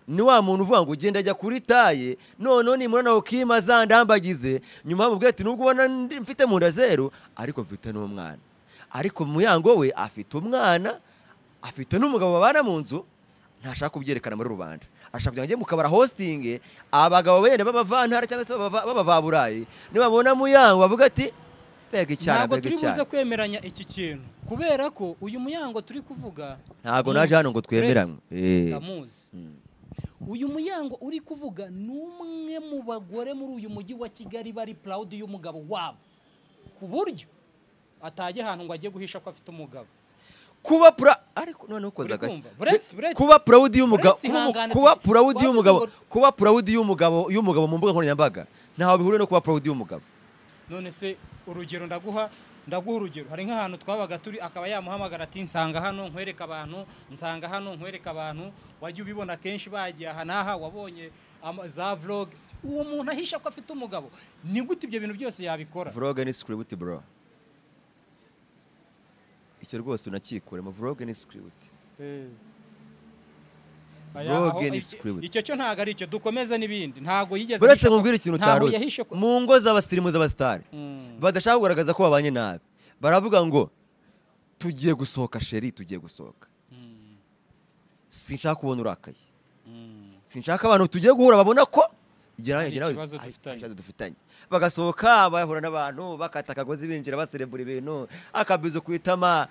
Ni wa muntu uvuga ngo genda ajya kuri taye, none nimura nawe kima zandambagize nyuma mubwiye ati nubwo ubona mfite mu nda zero ariko mfite n'umwana. Ariko Muyango we afite umwana, afite n'umugabo babana mu nzu, ntashaka kubyerekana muri rubanda. Ashaka kugira ngo ajye mu kabara hosting, abagabo bene b'abavantara cyangwa se b'abavaburayi nibabona Muyango bavuga ati mbega icyana, Ntabwo mbega turi buze icyana. kwemeranya iki kintu, kubera ko uyu Muyango turi kuvuga Ntabwo naje hano ngo twemeranywe. Ndamuzi. Uyu Muyango uri kuvuga ni umwe mu bagore muri uyu mujyi wa Kigali bari proud y'umugabo wabo, ku buryo atajya ahantu ngo ajye guhisha ko afite umugabo. Kuba pura ariko none ukoze agashyi. Kuba proud y'umugabo, kuba proud y'umugabo, kuba proud y'umugabo mu mbuga nkoranyambaga ntaho bihuriye no kuba proud y'umugabo. None se urugero ndaguha urugero, hari nk'ahantu twabaga turi akaba yamuhamagara ati nsanga hano nkwereka abantu, nsanga hano nkwereka abantu, wajya ubibona kenshi bagiye aha n'aha, wabonye za vlog. Uwo muntu ahisha ko afite umugabo, ni gute ibyo bintu byose yabikora? Vlog ni script bro, icyo rwose unakikure mu vlog ni script. Vlog ni script. Icyo cyo ntago ari icyo, dukomeza n'ibindi. Ntago yigeze uretse nkubwira ikintu utaruzi. Mu ngo z'abasirimu z'abastari badashaka kugaragaza ko babanye nabi, baravuga ngo tugiye gusohoka sheri, tugiye gusohoka, sinshaka kubona urakaye, sinshaka abantu tugiye guhura babona ko ikibazo dufitanye. Bagasohoka bahura n'abantu bakata akagozi binjira baserebura ibintu akabizo kwitama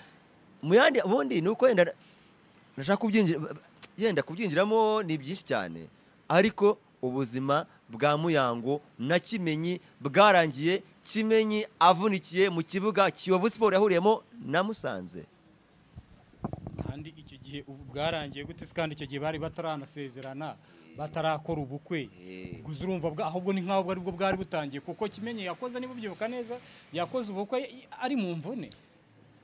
mu yandi. Ubundi nuko yenda nashaka kubyinjira, yenda kubyinjiramo ni byinshi cyane, ariko ubuzima bwa Muyango na Kimenyi bwarangiye Kimenyi avunikiye mu kibuga Kiyovu Sport yahuriyemo na Musanze. Kandi icyo gihe bwarangiye gute? Kandi icyo gihe bari bataranasezerana, batarakora ubukwe. Gusa urumva ahubwo ni nkaho bwari bwo bwari butangiye, kuko Kimenyi yakoze, niba ubyibuka neza, yakoze ubukwe ari mu mvune.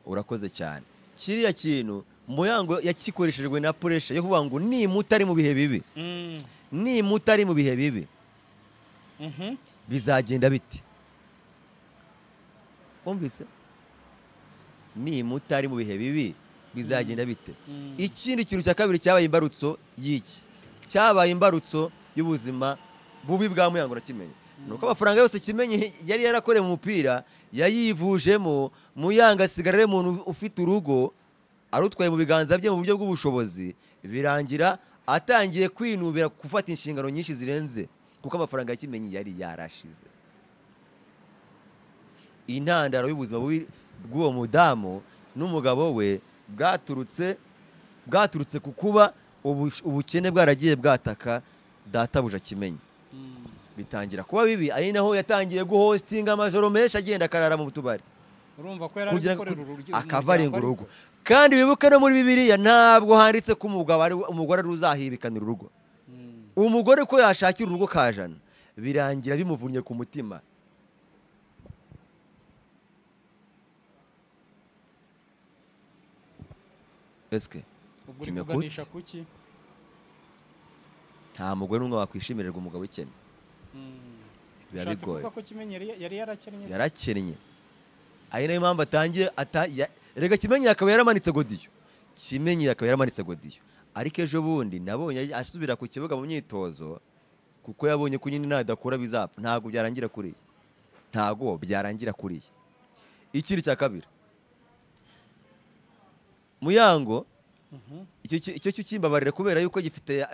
Urakoze cyane. Kiriya kintu Muyango yakikoreshejwe na pressure yo kuvuga ngo nimutari mu bihe bibi, nimutari mu bihe bibi bizagenda biti. Umvise? Nimutari mu bihe bibi bizagenda bite. Ikindi kintu cya kabiri cyabaye imbarutso y'iki, cyabaye imbarutso y'ubuzima bubi bwa Muyango na Kimenyi, nuko amafaranga yose Kimenyi yari yarakoreye mu mupira yayivujemo. Muyango asigara ari umuntu ufite urugo arutwaye mu biganza bye mu buryo bw'ubushobozi, birangira atangiye kwinubira gufata inshingano nyinshi zirenze, kuko amafaranga ya Kimenyi yari yarashize. Intandaro y'ubuzima bubi bw'uwo mudamu n'umugabo we bwaturutse ku kuba ubukene bwaragiye bwataka databuja Kimenyi, bitangira kuba bibi. Ari naho yatangiye guhostinga amajoro menshi agenda akarara mu tubari, urumva ko yari gukorera urugo, akavarenga urugo. Kandi wibuke no muri Bibiliya ntabwo handitse ko umugabo ari umugore ari uzahibikanira urugo. Umugore ko yashakira urugo kajana, birangira bimuvunnye ku mutima. Eske kuganisha kuki? Nta mugore n'umwe wakwishimirwa umugabo ukennye. Biba bigoye. Kuko Kimenyi yari yarakennye. Yarakennye. Ari nayo mpamvu atangiye rega Kimenyi akaba yaramanitse godiyo. Kimenyi akaba yaramanitse godiyo. Ariko ejo bundi nabonye asubira ku kibuga mu myitozo, kuko yabonye ko nyine nadakora bizapfa. Ntago byarangira kuriye. Ntago byarangira kuriye. Ikindi cya kabiri, Muyango icyo cyo kimbabarira kubera yuko gifite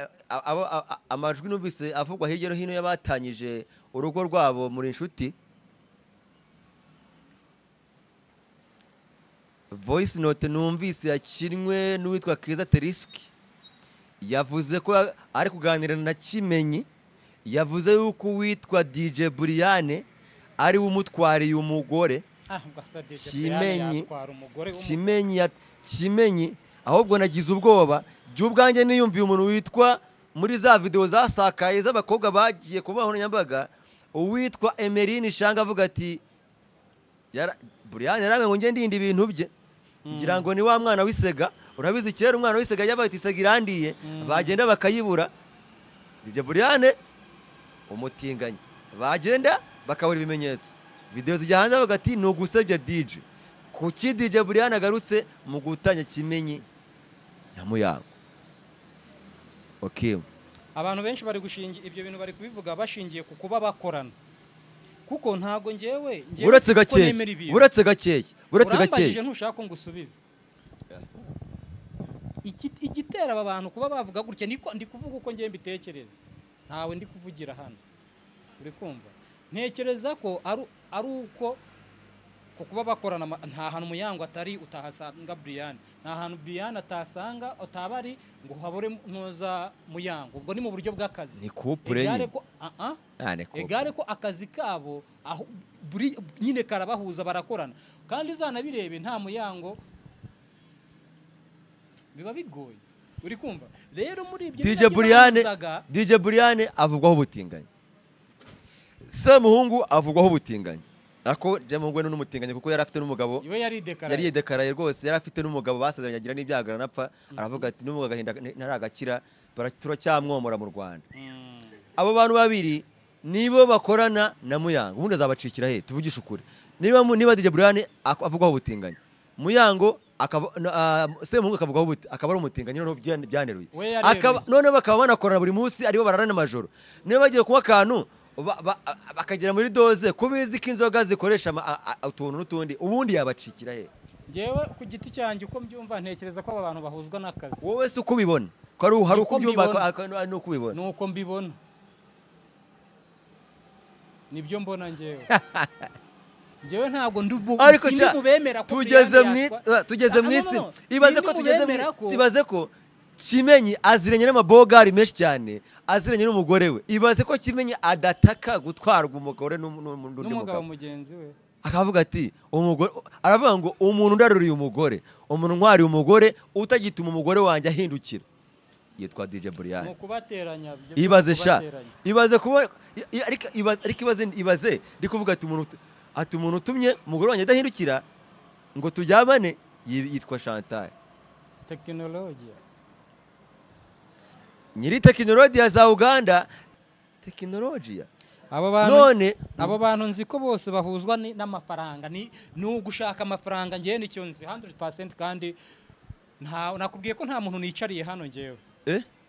amajwi numvise avugwa hirya no hino y'abatanyije urugo rwabo muri inshuti. Voice note numvise yakinwe n'uwitwa Keza Teriski, yavuze ko ari kuganira na Kimenyi, yavuze yuko uwitwa DJ Brian ari umutwariye umugore. Kimenyi ahubwo nagize ubwoba jya ubwanjye niyumviye umuntu witwa muri za video zasakaye z'abakobwa bagiye ku mbuga nkoranyambaga, uwitwa Emeline Shanga avuga ati Brian yaramwe ngo nge ndinde ibintu bye, ngira ngo ni wa mwana w'isega. Urabizi kera umwana w'isega yabaye isega irandiye, bagenda bakayibura. DJ Brian umutinganye, bagenda bakabura ibimenyetso, video zijya hanze bavuga ati ni ugusebya DJ. Kuki DJ Brian agarutse mu gutanya Kimenyi na Muyango? Okay. Abantu benshi bari gushingira ibyo bintu, bari kubivuga bashingiye ku kuba bakorana, kuko ntago ngewe uretse gakeye ntushaka ko ngusubize. Igitera aba bantu kuba bavuga gutya, niko ndi kuvuga uko ngiye mbitekereza, ntawe ndi kuvugira hano, uri kumva? Ntekereza ko ari uko kuba bakorana, nta hantu Muyango atari utahasanga Brian, nta hantu Brian atasanga utabari ngo habure ntuza Muyango. Ubwo ni mu buryo bw'akazi, ni couple nyine. Egare ko akazi kabo aho nyine karabahuza, barakorana. Kandi uzanabirebe nta Muyango Biba bigoye. Uri kumva? Rero muri ibyo DJ Brianne, DJ Brianne avugwaho ubutinganyi. Semuhungu avugwaho ubutinganyi. Ako Semuhungu we n'umutinganyi kuko yari afite n'umugabo. Iwe yari dekaraye. Yari yedekaraye rwose, yari afite n'umugabo basezeranye agira n'ibyago aranapfa, aravuga ati n'umugabo agahinda ntaragakira, turacyamwomora mu Rwanda. Abo bantu babiri nibo bakorana na Muyango. Ubundi azabacikira he? Tuvugishe ukuri. Niba DJ Brianne avugwaho ubutinganyi, Muyango Semuhungu akavugwaho akaba ari umutinganyi, noneho byaneruye. Noneho bakaba banakorana buri munsi, aribo bararana amajoro. Niba bagiye kunywa akantu bakagera muri doze, kubizi ko inzoga zikoresha utuntu n'utundi, ubundi yabacikira he? Njyewe ku giti cyanjye uko mbyumva ntekereza ko aba bantu bahuzwa n'akazi. Wowe se uko ubibona? Ko hari uko ubyumva n'uko ubibona? Nuko mbibona. Nibyo mbona njyewe. Njyewe ntabwo ndimubemera ko tugeze mu isi. Ibaze ko tugeze mu ibaze ko Kimenyi aziranye n'amabogari menshi cyane, aziranye n'umugore we. Ibaze ko Kimenyi adataka gutwarwa umugore n'undi mugabo mugenzi we. Akavuga ati umugore, aravuga ngo umuntu ndaruriye umugore, umuntu ntwariye umugore utagituma umugore wanjye ahindukira. Yitwa DJ Brianne. Mu kubateranya. Ibaze sha. Ibaze kuba ariko ibaze ndi kuvuga ati umuntu ati umuntu utumye umugore wanjye adahindukira ngo tujyamane yitwa Chantal. Tekinolojiya. Nyiri tekinolojiya za Uganda, tekinolojiya. None abo bantu nzi ko bose bahuzwa n'amafaranga, ni ugushaka amafaranga. Ngewe nicyo nzi 100% kandi nta nakubwiye ko nta muntu nicariye hano ngewe.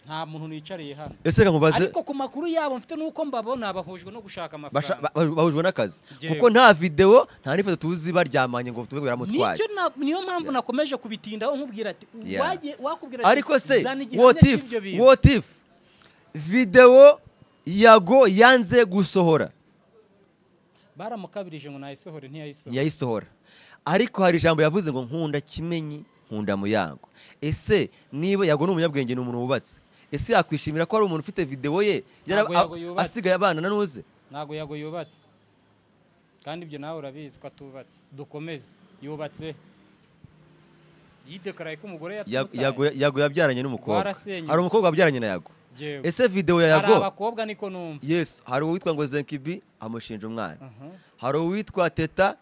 Nta muntu nicariye hano. Ese nkubaze, ariko ku makuru yabo mfite nuko mbabona bahujwe no gushaka amafaranga. Bahujwe n'akazi. Kuko nta video, nta n'ifoto tuzi baryamanye ngo tuve baramutwaye. Nicyo niyo mpamvu nakomeje kubitindaho nkubwira ati waje wakubwira ati ariko se what if video Yago yanze gusohora. Baramukabirije ngo nayisohore ntiyayisohora. Yayisohora. Ariko hari ijambo yavuze ngo nkunda Kimenyi, nkunda Muyango. Ese niba Yago n'umunyabwenge ni umuntu wubatse, ese yakwishimira ko ari umuntu ufite video ye asigaye abana na nuze? Ntago Yago yubatse. Kandi ibyo nawe urabizi ko atubatse. Dukomeze. Yubatse. Yidekaraye ko umugore yatutaye. Yago yabyaranye n'umukobwa. Hari umukobwa wabyaranye na Yago. Ese video ya Yago? Hari abakobwa niko numva. Yes, hari uwitwa ngo Zenkibi amushinja umwana. Hari uwitwa Teta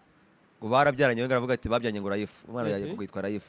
ngo barabyaranye, we aravuga ati babyanye ngo Rayifu. Umwana yago yitwa Rayifu.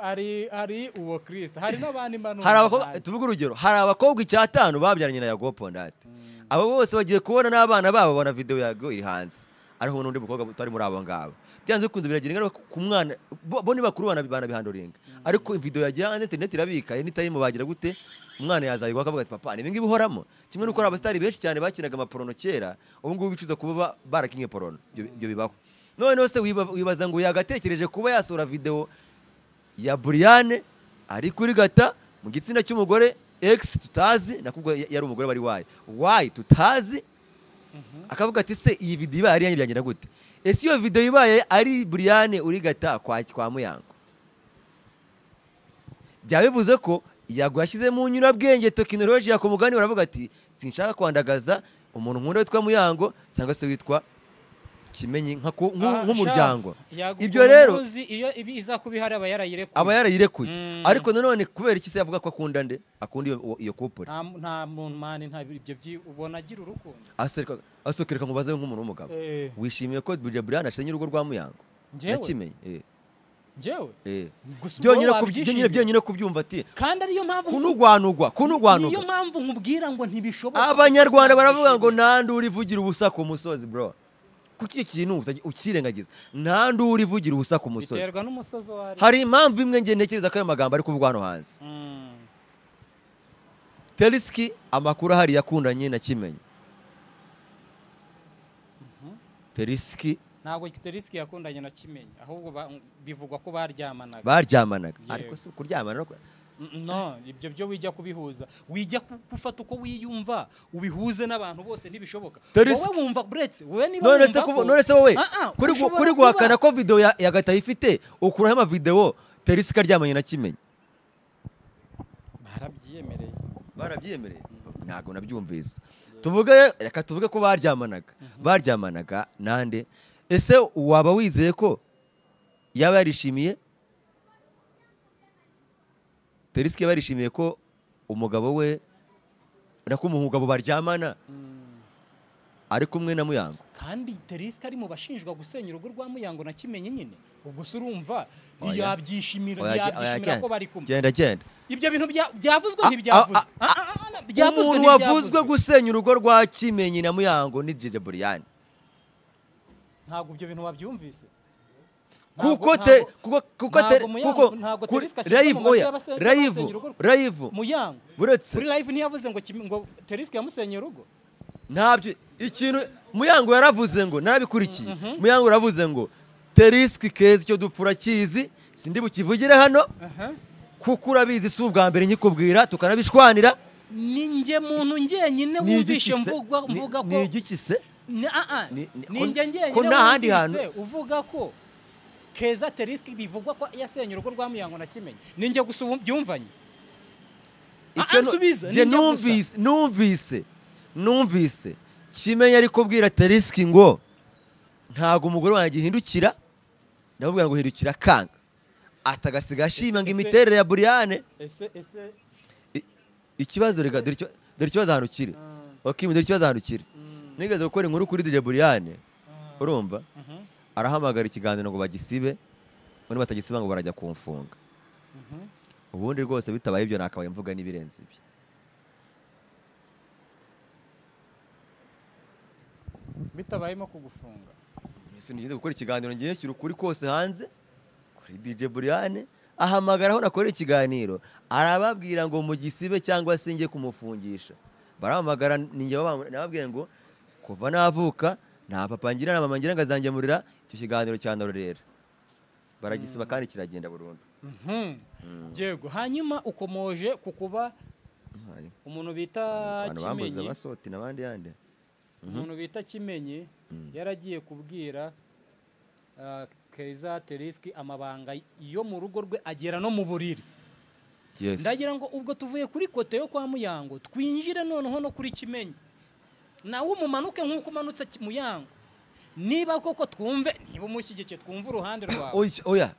Hari uwo Kristo, hari n'abandi manu. Hari abakobwa, tuvuge urugero, hari abakobwa 5 babyaranye na Yago Pondate. Abo bose bagiye kubona n'abana babo babona video ya Yago iri hanze. Ariho n'undi mukobwa utari muri abo ngabo. Byanze bikunze biragira ingaruka ku mwana, bo ni bakuru bana bihandoringa. Ariko video yagiye hanze internet irabika, anytime bagira gute umwana yazayigwa akavuga ati papa ni ibingibi uhoramo. Kimwe nuko abastari benshi cyane bakinaga amaporono kera, ubu ngubu bicuza kuba barakinye porono. Ibyo bibaho. None se wibaza ngo yagatekereje kuba yasura video ya Brianne ari kuri gata mu gitsina cy'umugore ex tutazi, nakubwo yari umugore bari wayi tutazi. Akavuga ati se iyi video ibaye ari yanjye byagira gute? Ese iyo video ibaye ari Brianne uri gata kwa Muyango, byabivuze ko Yago yashyize mu nyurabwenge tekinoloji ya kumugani, baravuga ati sinshaka kwandagaza umuntu nkunda witwa Muyango cyangwa se witwa Kimenyi nk'umuryango. Ibyo rero iyo iza kubihari aba yarayirekuye. Aba yarayirekuye. Ariko nanone kubera iki se yavuga ko akunda nde? Akunda iyo couple. Nta muntu mani nta ibyo ubona agira urukundo. Asokereka ngo baze nk'umuntu w'umugabo. Wishimiye ko DJ Brianne ashenye urugo rwa Muyango? Na Kimenyi. Njyewe? Byonyine kubyumva ati kandi ariyo mpamvu kunugwanugwa. Niyo mpamvu nkubwira ngo ntibishoboka. Abanyarwanda baravuga ngo nta nduru ivugira ubusa ku musozi bro. Kuki ikintu ukirengagiza? Nta nduru ivugira ubusa ku musozi. Biterwa n'umusozi wari. Hari impamvu imwe nge ntekereza ko ayo magambo ari kuvugwa hano hanze. Teriski amakuru ahari yakundanye na Kimenyi. Teriski ntabwo Teriski yakundanye na Kimenyi, ahubwo bivugwa ko baryamanaga. Baryamananaga. Ariko si kuryamana no, ibyo byo wijya kubihuza, wijya gufata uko wiyumva ubihuze n'abantu bose ntibishoboka. Wowe wumva buretse wowe niba wumva none se wowe kuri guhakana ko video ya Gata ifite ukuraho ama video Teriski aryamanye na Kimenyi. Barabyiyemereye. Ntabwo nabyumvise. Tuvuge reka tuvuge ko baryamanaga. Baryamanaga nande? Ese waba wizeye ko yaba yarishimiye Teriski barishimiye ko umugabo we nako umugabo baryamana ari kumwe na Muyango. Kandi Teriski ari mu bashinjwa gusenya urugo rwa Muyango na Kimenyi nyine. Ubwo se urumva ntiyabyishimira ko bari kumwe. Genda genda. Ibyo bintu byavuzwe ntibyavuzwe. Umuntu wavuzwe gusenya urugo rwa Kimenyi na Muyango ni DJ Brian. Ntabwo ibyo bintu wabyumvise. Kuko te kuko kuko live oya live Muyango buretse kuri live ntiyavuze ngo Teriski yamusenye urugo. Ntabyo ikintu Muyango yaravuze ngo narabikurikiye. Muyango yaravuze ngo Teriski keza icyo dupfura kizi sindi bukivugire hano kuko urabizi si ubwa mbere nyikubwira tukanabishwanira. Ni nge muntu ngenyine wumvishe mvuga ko ni igiki se ni nge ngenyine ko nta handi hantu uvuga ko Keza Teriski bivugwa ko yasenye urugo rwa Muyango na Kimenyi. Ni nge gusa byumvanye. Icyo numvise Kimenyi ari kubwira Teriski ngo ntago umugore wanjye hindukira, ndamubwira ngo hindukira kanga atagasiga ashima ngo imiterere ya Brian. Ese ikibazo rega dore ikibazo ahantu kiri. Okay, dore ikibazo ahantu kiri. Nigeze gukora inkuru kuri DJ Brian, urumva arahamagara ikiganiro ngo bagisibe, ngo batagisiba ngo barajya kumfunga. Ubundi rwose bitabaye ibyo nakabaye mvuga nibirenze ibi. Bitabayemo kugufunga. Ese nigeze gukora ikiganiro ngiye shyira ukuri kose hanze kuri DJ Brian, ahamagaraho nakora ikiganiro arababwira ngo mugisibe cyangwa se ngiye kumufungisha. Barahamagara ninjye nababwiye ngo kuva navuka nta papa ngira na mama ngira ngazangemurira icyo kiganiro cyanarorera. Baragisiba kandi kiragenda burundu. Yego, hanyuma ukomoje kukuba umuntu bita Kimenyi basoti nabandi yande. Umuntu bita Kimenyi yaragiye kubwira Keza Teriski amabanga yo mu rugo rwe agera no mu buriri. Ndagira ngo ubwo tuvuye kuri kote yo kwa Muyango twinjire noneho no kuri Kimenyi. Nawe umumanuke nkuko umanutse Muyango. Niba koko twumve, niba umushyigikiye twumve uruhande rwawe. Oya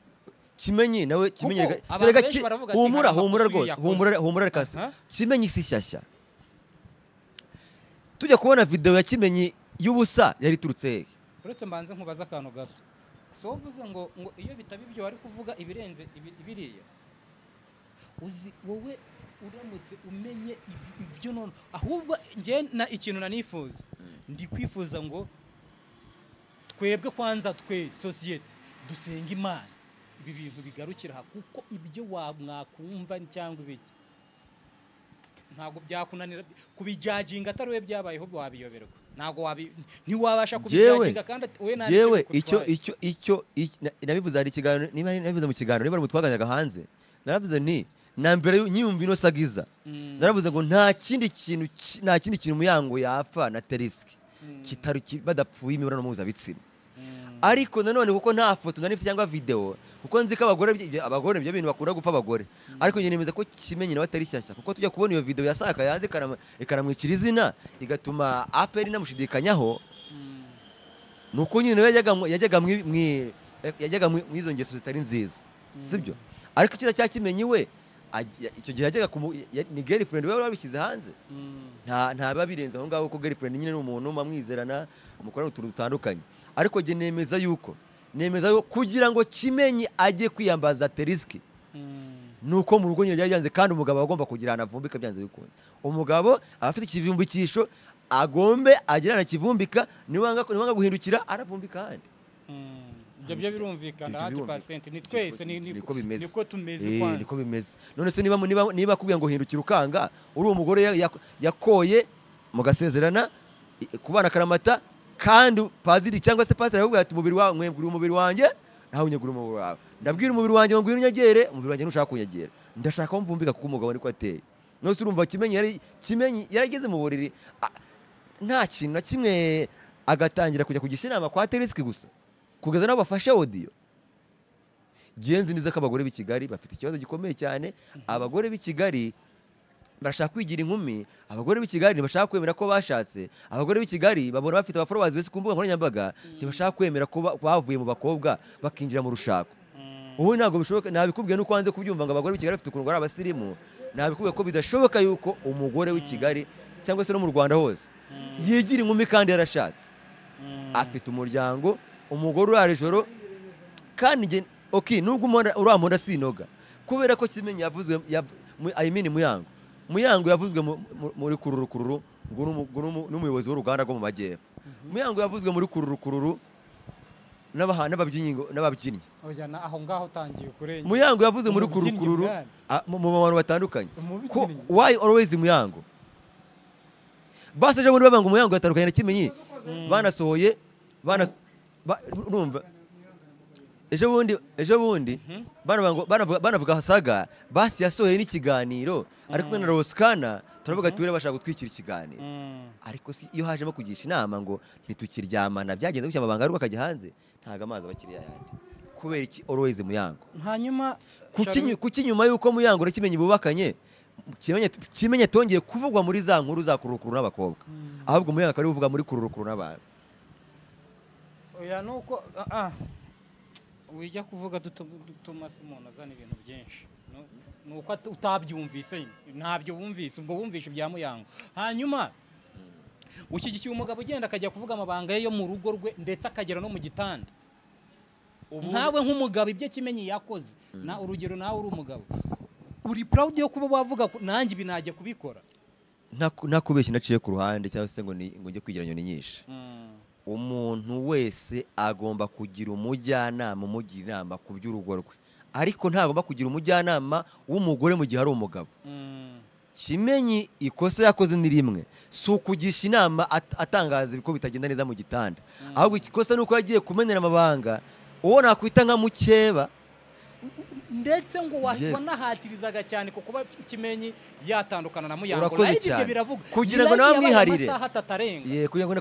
Kimenyi nawe Kimenyi humura humura rwose, humura humura reka. Kimenyi si shyashya. Tujya kubona video ya Kimenyi y'ubusa yari turutse hehe? Uretse mbanze nkubaza akantu gato. So uvuze ngo iyo bitaba ibyo wari kuvuga ibirenze ibiriya. Uzi wowe uramutse umenye ibyo none ahubwo nge na ikintu nanifuza. Ndi kwifuza ngo twebwe kwanza twe societe dusenga Imana ibi bintu bigarukira kuko ibyo mwakumva cyangwa ibiki ntago byakunanira kubijajinga atari we byabayeho wabiyoberwa. Ntago ntiwabasha kubijajinga kandi we nta jewe icyo nabivuze ari ikiganiro niba nabivuze mu kiganiro niba mutwaganiraga hanze naravuze nti na mbere nyiyumva ino sagiza naravuze ngo nta kindi kintu Muyango yapfa na Teriski kitari badapfuye imibonano mpuzabitsina. Ariko nanone kuko nta foto nari mfite cyangwa video kuko nzi ko abagore ibyo bintu bakunda gupfa abagore, ariko njye nemeza ko Kimenyi nawe atari shyashya kuko tujya kubona iyo video yasaka yanze ikaramwicira izina igatuma APR inamushidikanyaho. Nuko nyine nawe yajyaga mu izo ngeso zitari nziza, sibyo? Ariko icyiza cya Kimenyi we icyo gihe yajyaga ni girlfriend we babishyize hanze, nta babirenze aho ngaho kuko girlfriend nyine ni umuntu mwamwizerana mukorana utuntu dutandukanye. Ariko njye nemeza yuko kugira ngo Kimenyi ajye kwiyambaza Teriski nuko mu rugo nyine byanze, kandi umugabo agomba kugira anavumbika byanze bikunze. Umugabo afite ikivumbikisho agombe agirana kivumbika, niwanga guhindukira aravumbika handi. Ibyo birumvikana 100% ni twese niko bimeze, niko tumeze kwanza, niko bimeze. None se niba kubwiye ngo hindukira ukanga uri umugore yakoye mugasezerana kubana karamata, kandi padiri cyangwa se pastor yakubwiye ati umubiri wawe mwebwe umubiri wanjye nawe unyegura umubiri wawe, ndabwira umubiri wanjye ngo unyegere, umubiri wanjye ntushaka kunyegera, ndashaka ko mvumbika kuko umugabo niko ateye. None se urumva Kimenyi yarageze mu buriri nta kintu na kimwe agatangira kujya kugisha inama kwa Teriski gusa kugeza nabo bafashe audio. Genzi niza ko abagore b'i Kigali bafite ikibazo gikomeye cyane. Abagore b'i Kigali barashaka kwigira inkumi, abagore b'i Kigali ntibashaka kwemera ko bashatse, abagore b'i Kigali babona bafite abafollowers bese ku mbuga nkoranyambaga ntibashaka kwemera ko bavuye mu bakobwa bakinjira mu rushako. Ubu ntabwo bishoboka, nabikubwiye nuko wanze kubyumva ngo abagore b'i Kigali bafite ukuntu ari abasirimu. Nabikubwiye ko bidashoboka yuko umugore w'i Kigali cyangwa se no mu Rwanda hose yigira inkumi kandi yarashatse, afite umuryango, umugore urara ijoro. Kandi okay, nubwo urampunda sinoga kubera ko Kimenyi yavuzwe, I mean Muyango yavuzwe muri kururu kururu n'umuyobozi w'uruganda rwo mu majyepfo. Muyango yavuzwe muri kururu kururu n'ababyinnyi. Oya, na aho ngaho utangiye kurengera. Muyango yavuze muri kururu kururu mu bantu batandukanye. Why always Muyango? Basi ejo bundi babanga Muyango yatandukanye na Kimenyi, banasohoye urumva ejo bundi banavuga Hasaga, basi yasohoye n'ikiganiro ari kumwe na Roskana, turavuga ati bashaka gutwikira ikiganiro. Ariko si iyo hajemo kugisha inama ngo ntitukiryamana byagenze gutya amabanga aruko akajya hanze, ntago amazi abakiriya yandi. Kubera iki always Muyango? Hanyuma kuki nyuma yuko Muyango na Kimenyi bubakanye, Kimenyi tongeye kuvugwa muri za nkuru za kururukuru n'abakobwa, ahubwo Muyango akaba ari uvuga muri kururukuru n'abantu. Oya, nuko wijya kuvuga dutuma umuntu azana ibintu byinshi, nuko utabyumvise, ntabyo wumvise, ubwo wumvishe ibya Muyango. Hanyuma ushyigikiye umugabo ugenda akajya kuvuga amabanga ye yo mu rugo rwe ndetse akagera no mu gitanda. Nkawe nk'umugabo ibyo Kimenyi yakoze, na urugero nawe uri umugabo, uri proud yo kuba wavuga nanjye ibi najya kubikora? Ntakubeshye naciye ku ruhande cyangwa se ngo njye kwigira nyoni nyinshi. Umuntu wese agomba kugira umujyanama umugira inama ku by'urugo rwe, ariko ntagomba kugira umujyanama w'umugore mu gihe ari umugabo. Kimenyi ikosa yakoze ni rimwe, si ukugisha inama atangaza ko bitagenda neza mu gitanda, ahubwo ikosa nuko yagiye kumenera amabanga uwo nakwita nka mukeba, ndetse ngo wanahatirizaga cyane ko kuba Kimenyi yatandukana na Muyango. Ibyo biravuga kugira ngo nawe amwiharire,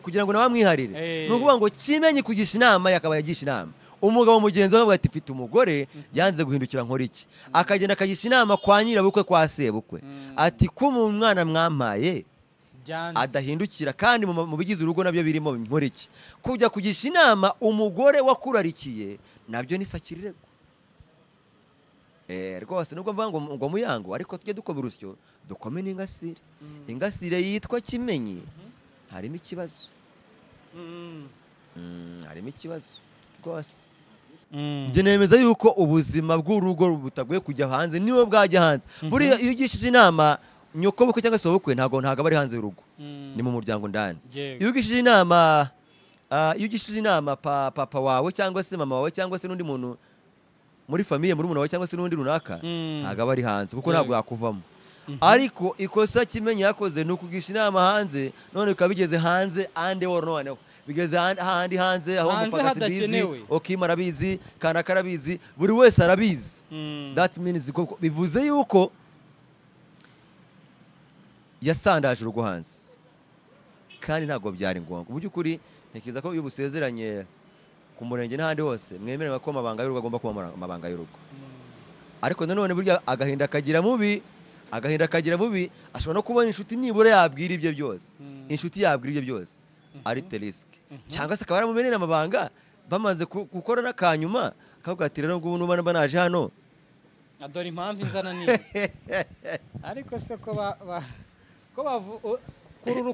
kugira ngo nawe amwiharire. Ni ukuvuga ngo Kimenyi kugisha inama yakaba yagisha inama umugabo mugenzi we ati mfite umugore yanze guhindukira nkora iki, akagenda akagisha inama kwa nyirabukwe kwa sebukwe ati ko mu mwana mwampaye adahindukira kandi mu bigize urugo nabyo birimo nkora iki. Kujya kugisha inama umugore wakurarikiye nabyo ni sakirirego. Rwose nubwo mvuga ngo Muyango, ariko tujye dukoma urusyo dukome n'ingasire. Ingasire yitwa Kimenyi harimo ikibazo, harimo ikibazo rwose. Njye nemeza yuko ubuzima bw'urugo butagoye kujya hanze, niyo bwajya hanze. Buriya iyo ugishije inama nyokobukwe cyangwa se sobukwe ntago bari hanze y'urugo, ni mu muryango ndani. Iyo ugishije inama papa wawe cyangwa se mama wawe cyangwa se n'undi muntu muri famille, muri wawe cyangwa se n'undi runaka, ntago bari hanze kuko ntabwo yakuvamo. Ariko ikosa Kimenyi yakoze ni ukugisha inama hanze, none bikaba bigeze hanze ande noneho bigeze ahandi hanze aho umupagasi bizi, Okima arabizi, Kanaka arabizi, buri wese arabizi. That means bivuze yuko yasandaje urugo hanze, kandi ntabwo byari ngombwa. Mu by'ukuri ntekereza ko iyo busezeranye ku murenge n'ahandi hose mwemererwa ko amabanga y'urugo agomba kuba amabanga y'urugo. Ariko nanone burya agahinda kagira mubi, ashobora no kubona inshuti nibura yabwira ibyo byose, inshuti yabwira ibyo byose ari terisike, cyangwa se akaba yaramumenera amabanga bamaze gukora n'akanyuma akavuga ati rero ngubu nuba naje hano adora impamvu inzana ni ariko se ko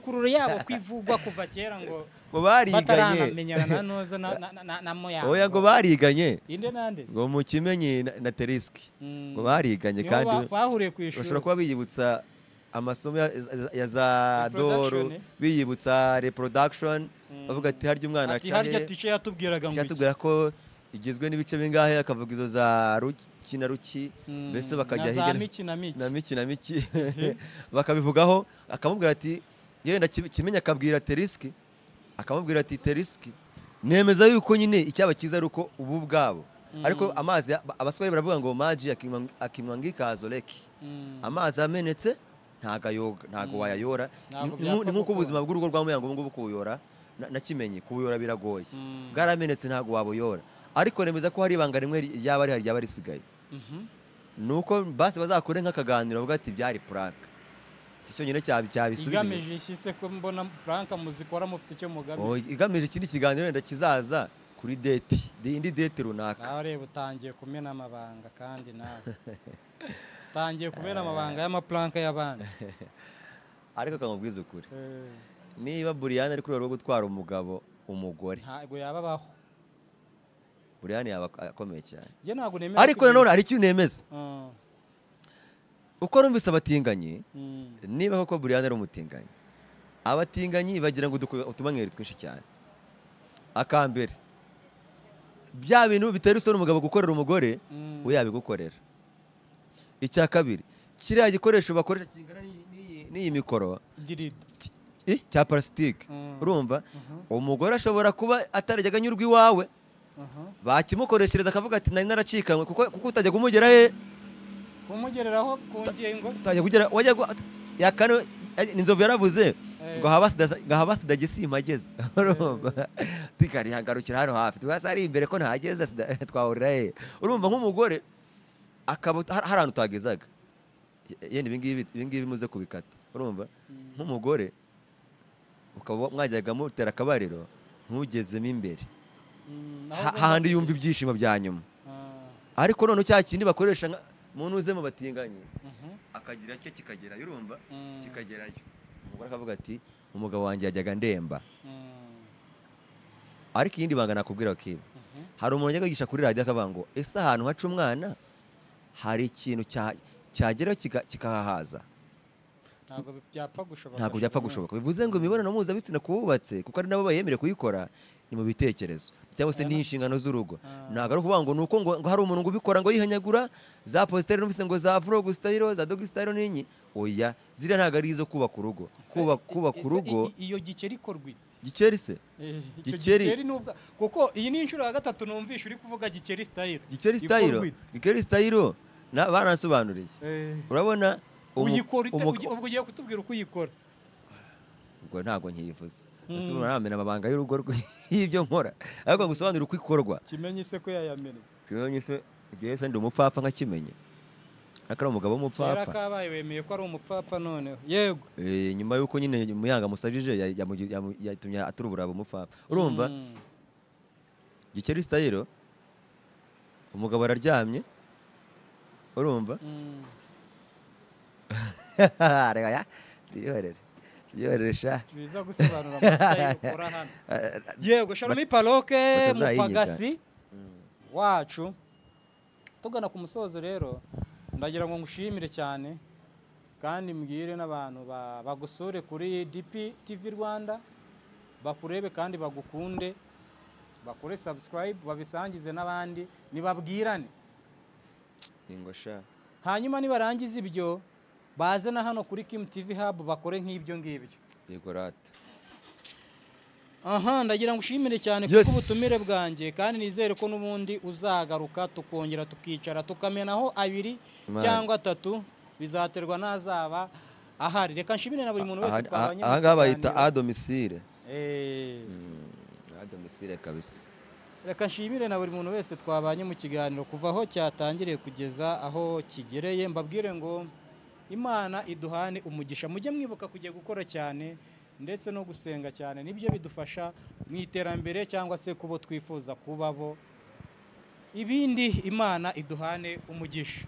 kururu yabo kwivugwa kuva kera ngo bariganye bataramenyana noza na Muyango. Oya, ngo bariganye inde nande ngo mu Kimenyi na Terisike ngo bariganye, kandi bahuriye ku ishuri, bashobora kuba biyibutsa amasomo ya za doro, biyibutsa reproduction, bavuga ati harya umwana ati harya teacher yatubwiraga ngo yatubwira ko igizwe n'ibice bingahe, akavuga izo za ruki na ruki, mbese bakajya hirya na miki na miki bakabivugaho, akamubwira ati yenda Kimenyi akabwira Terisike, akamubwira ati Terisike nemeza yuko nyine icyaba cyiza ari uko ubu bwabo. Ariko amazi abaswahili baravuga ngo maji akimwangika azoleki, amazi amenetse ntago wayayora. Ni nkuko ubuzima bw'urugo rwa Muyango ngubu kubuyora na Kimenyi kubuyora biragoye, bwaramenetse ntago wabuyora. Ariko nemeza ko hari ibanga rimwe ryaba rihari ryaba risigaye, nuko basi bazakore nk'akaganiro bavuga ati byari prank, icyo cyonyine cyabisubiza. Igamije iki se ko mbona prank muzikora mufite icyo mugamije? Igamije ikindi kiganiro wenda kizaza Kuri date, indi date runaka. Nawe reba utangiye kumena amabanga, kandi nawe utangiye kumena amabanga y'amaplanka y'abandi. Ariko kamubwiza ukuri, niba Buriyani ari kuri rwo gutwara umugabo umugore, ntabwo yababaho. Buriyani yaba akomeye cyane. Njye ntabwo nemera. Ariko nanone hari icyo nemeza, uko numvise abatinganyi, niba koko Buriyani ari umutinganyi, abatinganyi bagira ngo utumanyeri twinshi cyane. Akambere, bya bintu bitera isoni umugabo gukorera umugore, we yabigukorera. Icya kabiri, kiriya gikoresho bakoresha kingana n'iyi mikoro cya parasitike, urumva umugore ashobora kuba atarajyaga anyurwa iwawe, bakimukoreshereza akavuga ati nari naracikanywe, kuko utajya kumugera he, kumugereraho ku ngingo se. Utajya kugera wajya yakano inzovu yaravuze ngo haba sida gisimageze, urumva tikari hagarukira hano hafi twasa ari imbere ko ntageze twahurira he. Urumva nk'umugore akaba hari ahantu utagezaga, yenda ibingibi muze kubikata. Urumva nk'umugore ukaba mwajyaga mutera akabariro ntugezemo imbere, hahandi yumva ibyishimo bya nyuma. Ariko none cya kindi bakoresha muntu uze mu batinganye akagira cyo kikagerayo, urumva kikagerayo, umugore akavuga ati umugabo wanjye yajyaga ndemba. Ariko iyindi banga nakubwira kiba, hari umuntu ajya kwigisha kuri radiyo akavuga ngo ese ahantu haca umwana hari ikintu cyageraho kikahahaza? Ntabwo byapfa gushoboka. Ntabwo byapfa gushoboka. Bivuze ngo imibonano mpuzabitsina ku bubatse, kuko ari nabo bayemerewe kuyikora, ni mu bitekerezo cyangwa se n'inshingano z'urugo. Ntabwo ari ukuvuga ngo nuko ngo hari umuntu ngo ubikora ngo yihanyagura za positeri numvise ngo za vlog style, za dog style n'inyi. Oya, ziriya ntabwo ari izo kubaka urugo. Kubaka urugo. Iyo gikeri ikorwa ite? Gikeri se? Gikeri nubwo kuko iyi ni inshuro ya gatatu numvishe uri kuvuga gikeri style. Gikeri style. Gikeri style na baransobanuriye. Urabona uyikora ubwo ugiye kutubwira uko uyikora. Ubwo ntabwo nkiyivuze. Ese uramena amabanga y'urugo y'ibyo nkora. Ariko ngusobanurira uko ikorwa. Kimenye se ko yayamenye. Kimenye se igihe se ndi umupfapfa nkakimenye. Akari umugabo w'umupfapfa. Kera kabaye wemeye ko ari umupfapfa noneho. Yego. Nyuma yuko nyine Muyanga musajije yatumye aturubura umupfapfa. Urumva? Gikeri style umugabo araryamye. Urumva? Reka ya yorere sha biza gusobanura amastyle ukora hano. Yego, Shalom Paroke mupagasi wacu. Tugana ku musozo rero, ndagira ngo ngushimire cyane kandi mbwire n'abantu bagusure kuri DP TV Rwanda, bakurebe kandi bagukunde, bakore subscribe, babisangize n'abandi, nibabwirane. Ingosha. Hanyuma nibarangiza ibyo baze na hano kuri Kim TV Hub bakore nk'ibyo ngibyo. Yego rata. Aha, ndagira ngo ushimire cyane kuko ubutumire bwanjye kandi nizere ko nubundi uzagaruka tukongera tukicara tukamenaho abiri cyangwa atatu, bizaterwa nazaba ahari. Reka nshimire na buri muntu wese twabanye. Aha ngaha bayita a domicile. A domicile kabisa. Reka nshimire na buri muntu wese twabanye mu kiganiro kuva aho cyatangiriye kugeza aho kigereye. Mbabwire ngo Imana iduhane umugisha, mujye mwibuka kujya gukora cyane ndetse no gusenga cyane, nibyo bidufasha mu iterambere cyangwa se kubo twifuza kubabo. Ibindi Imana iduhane umugisha.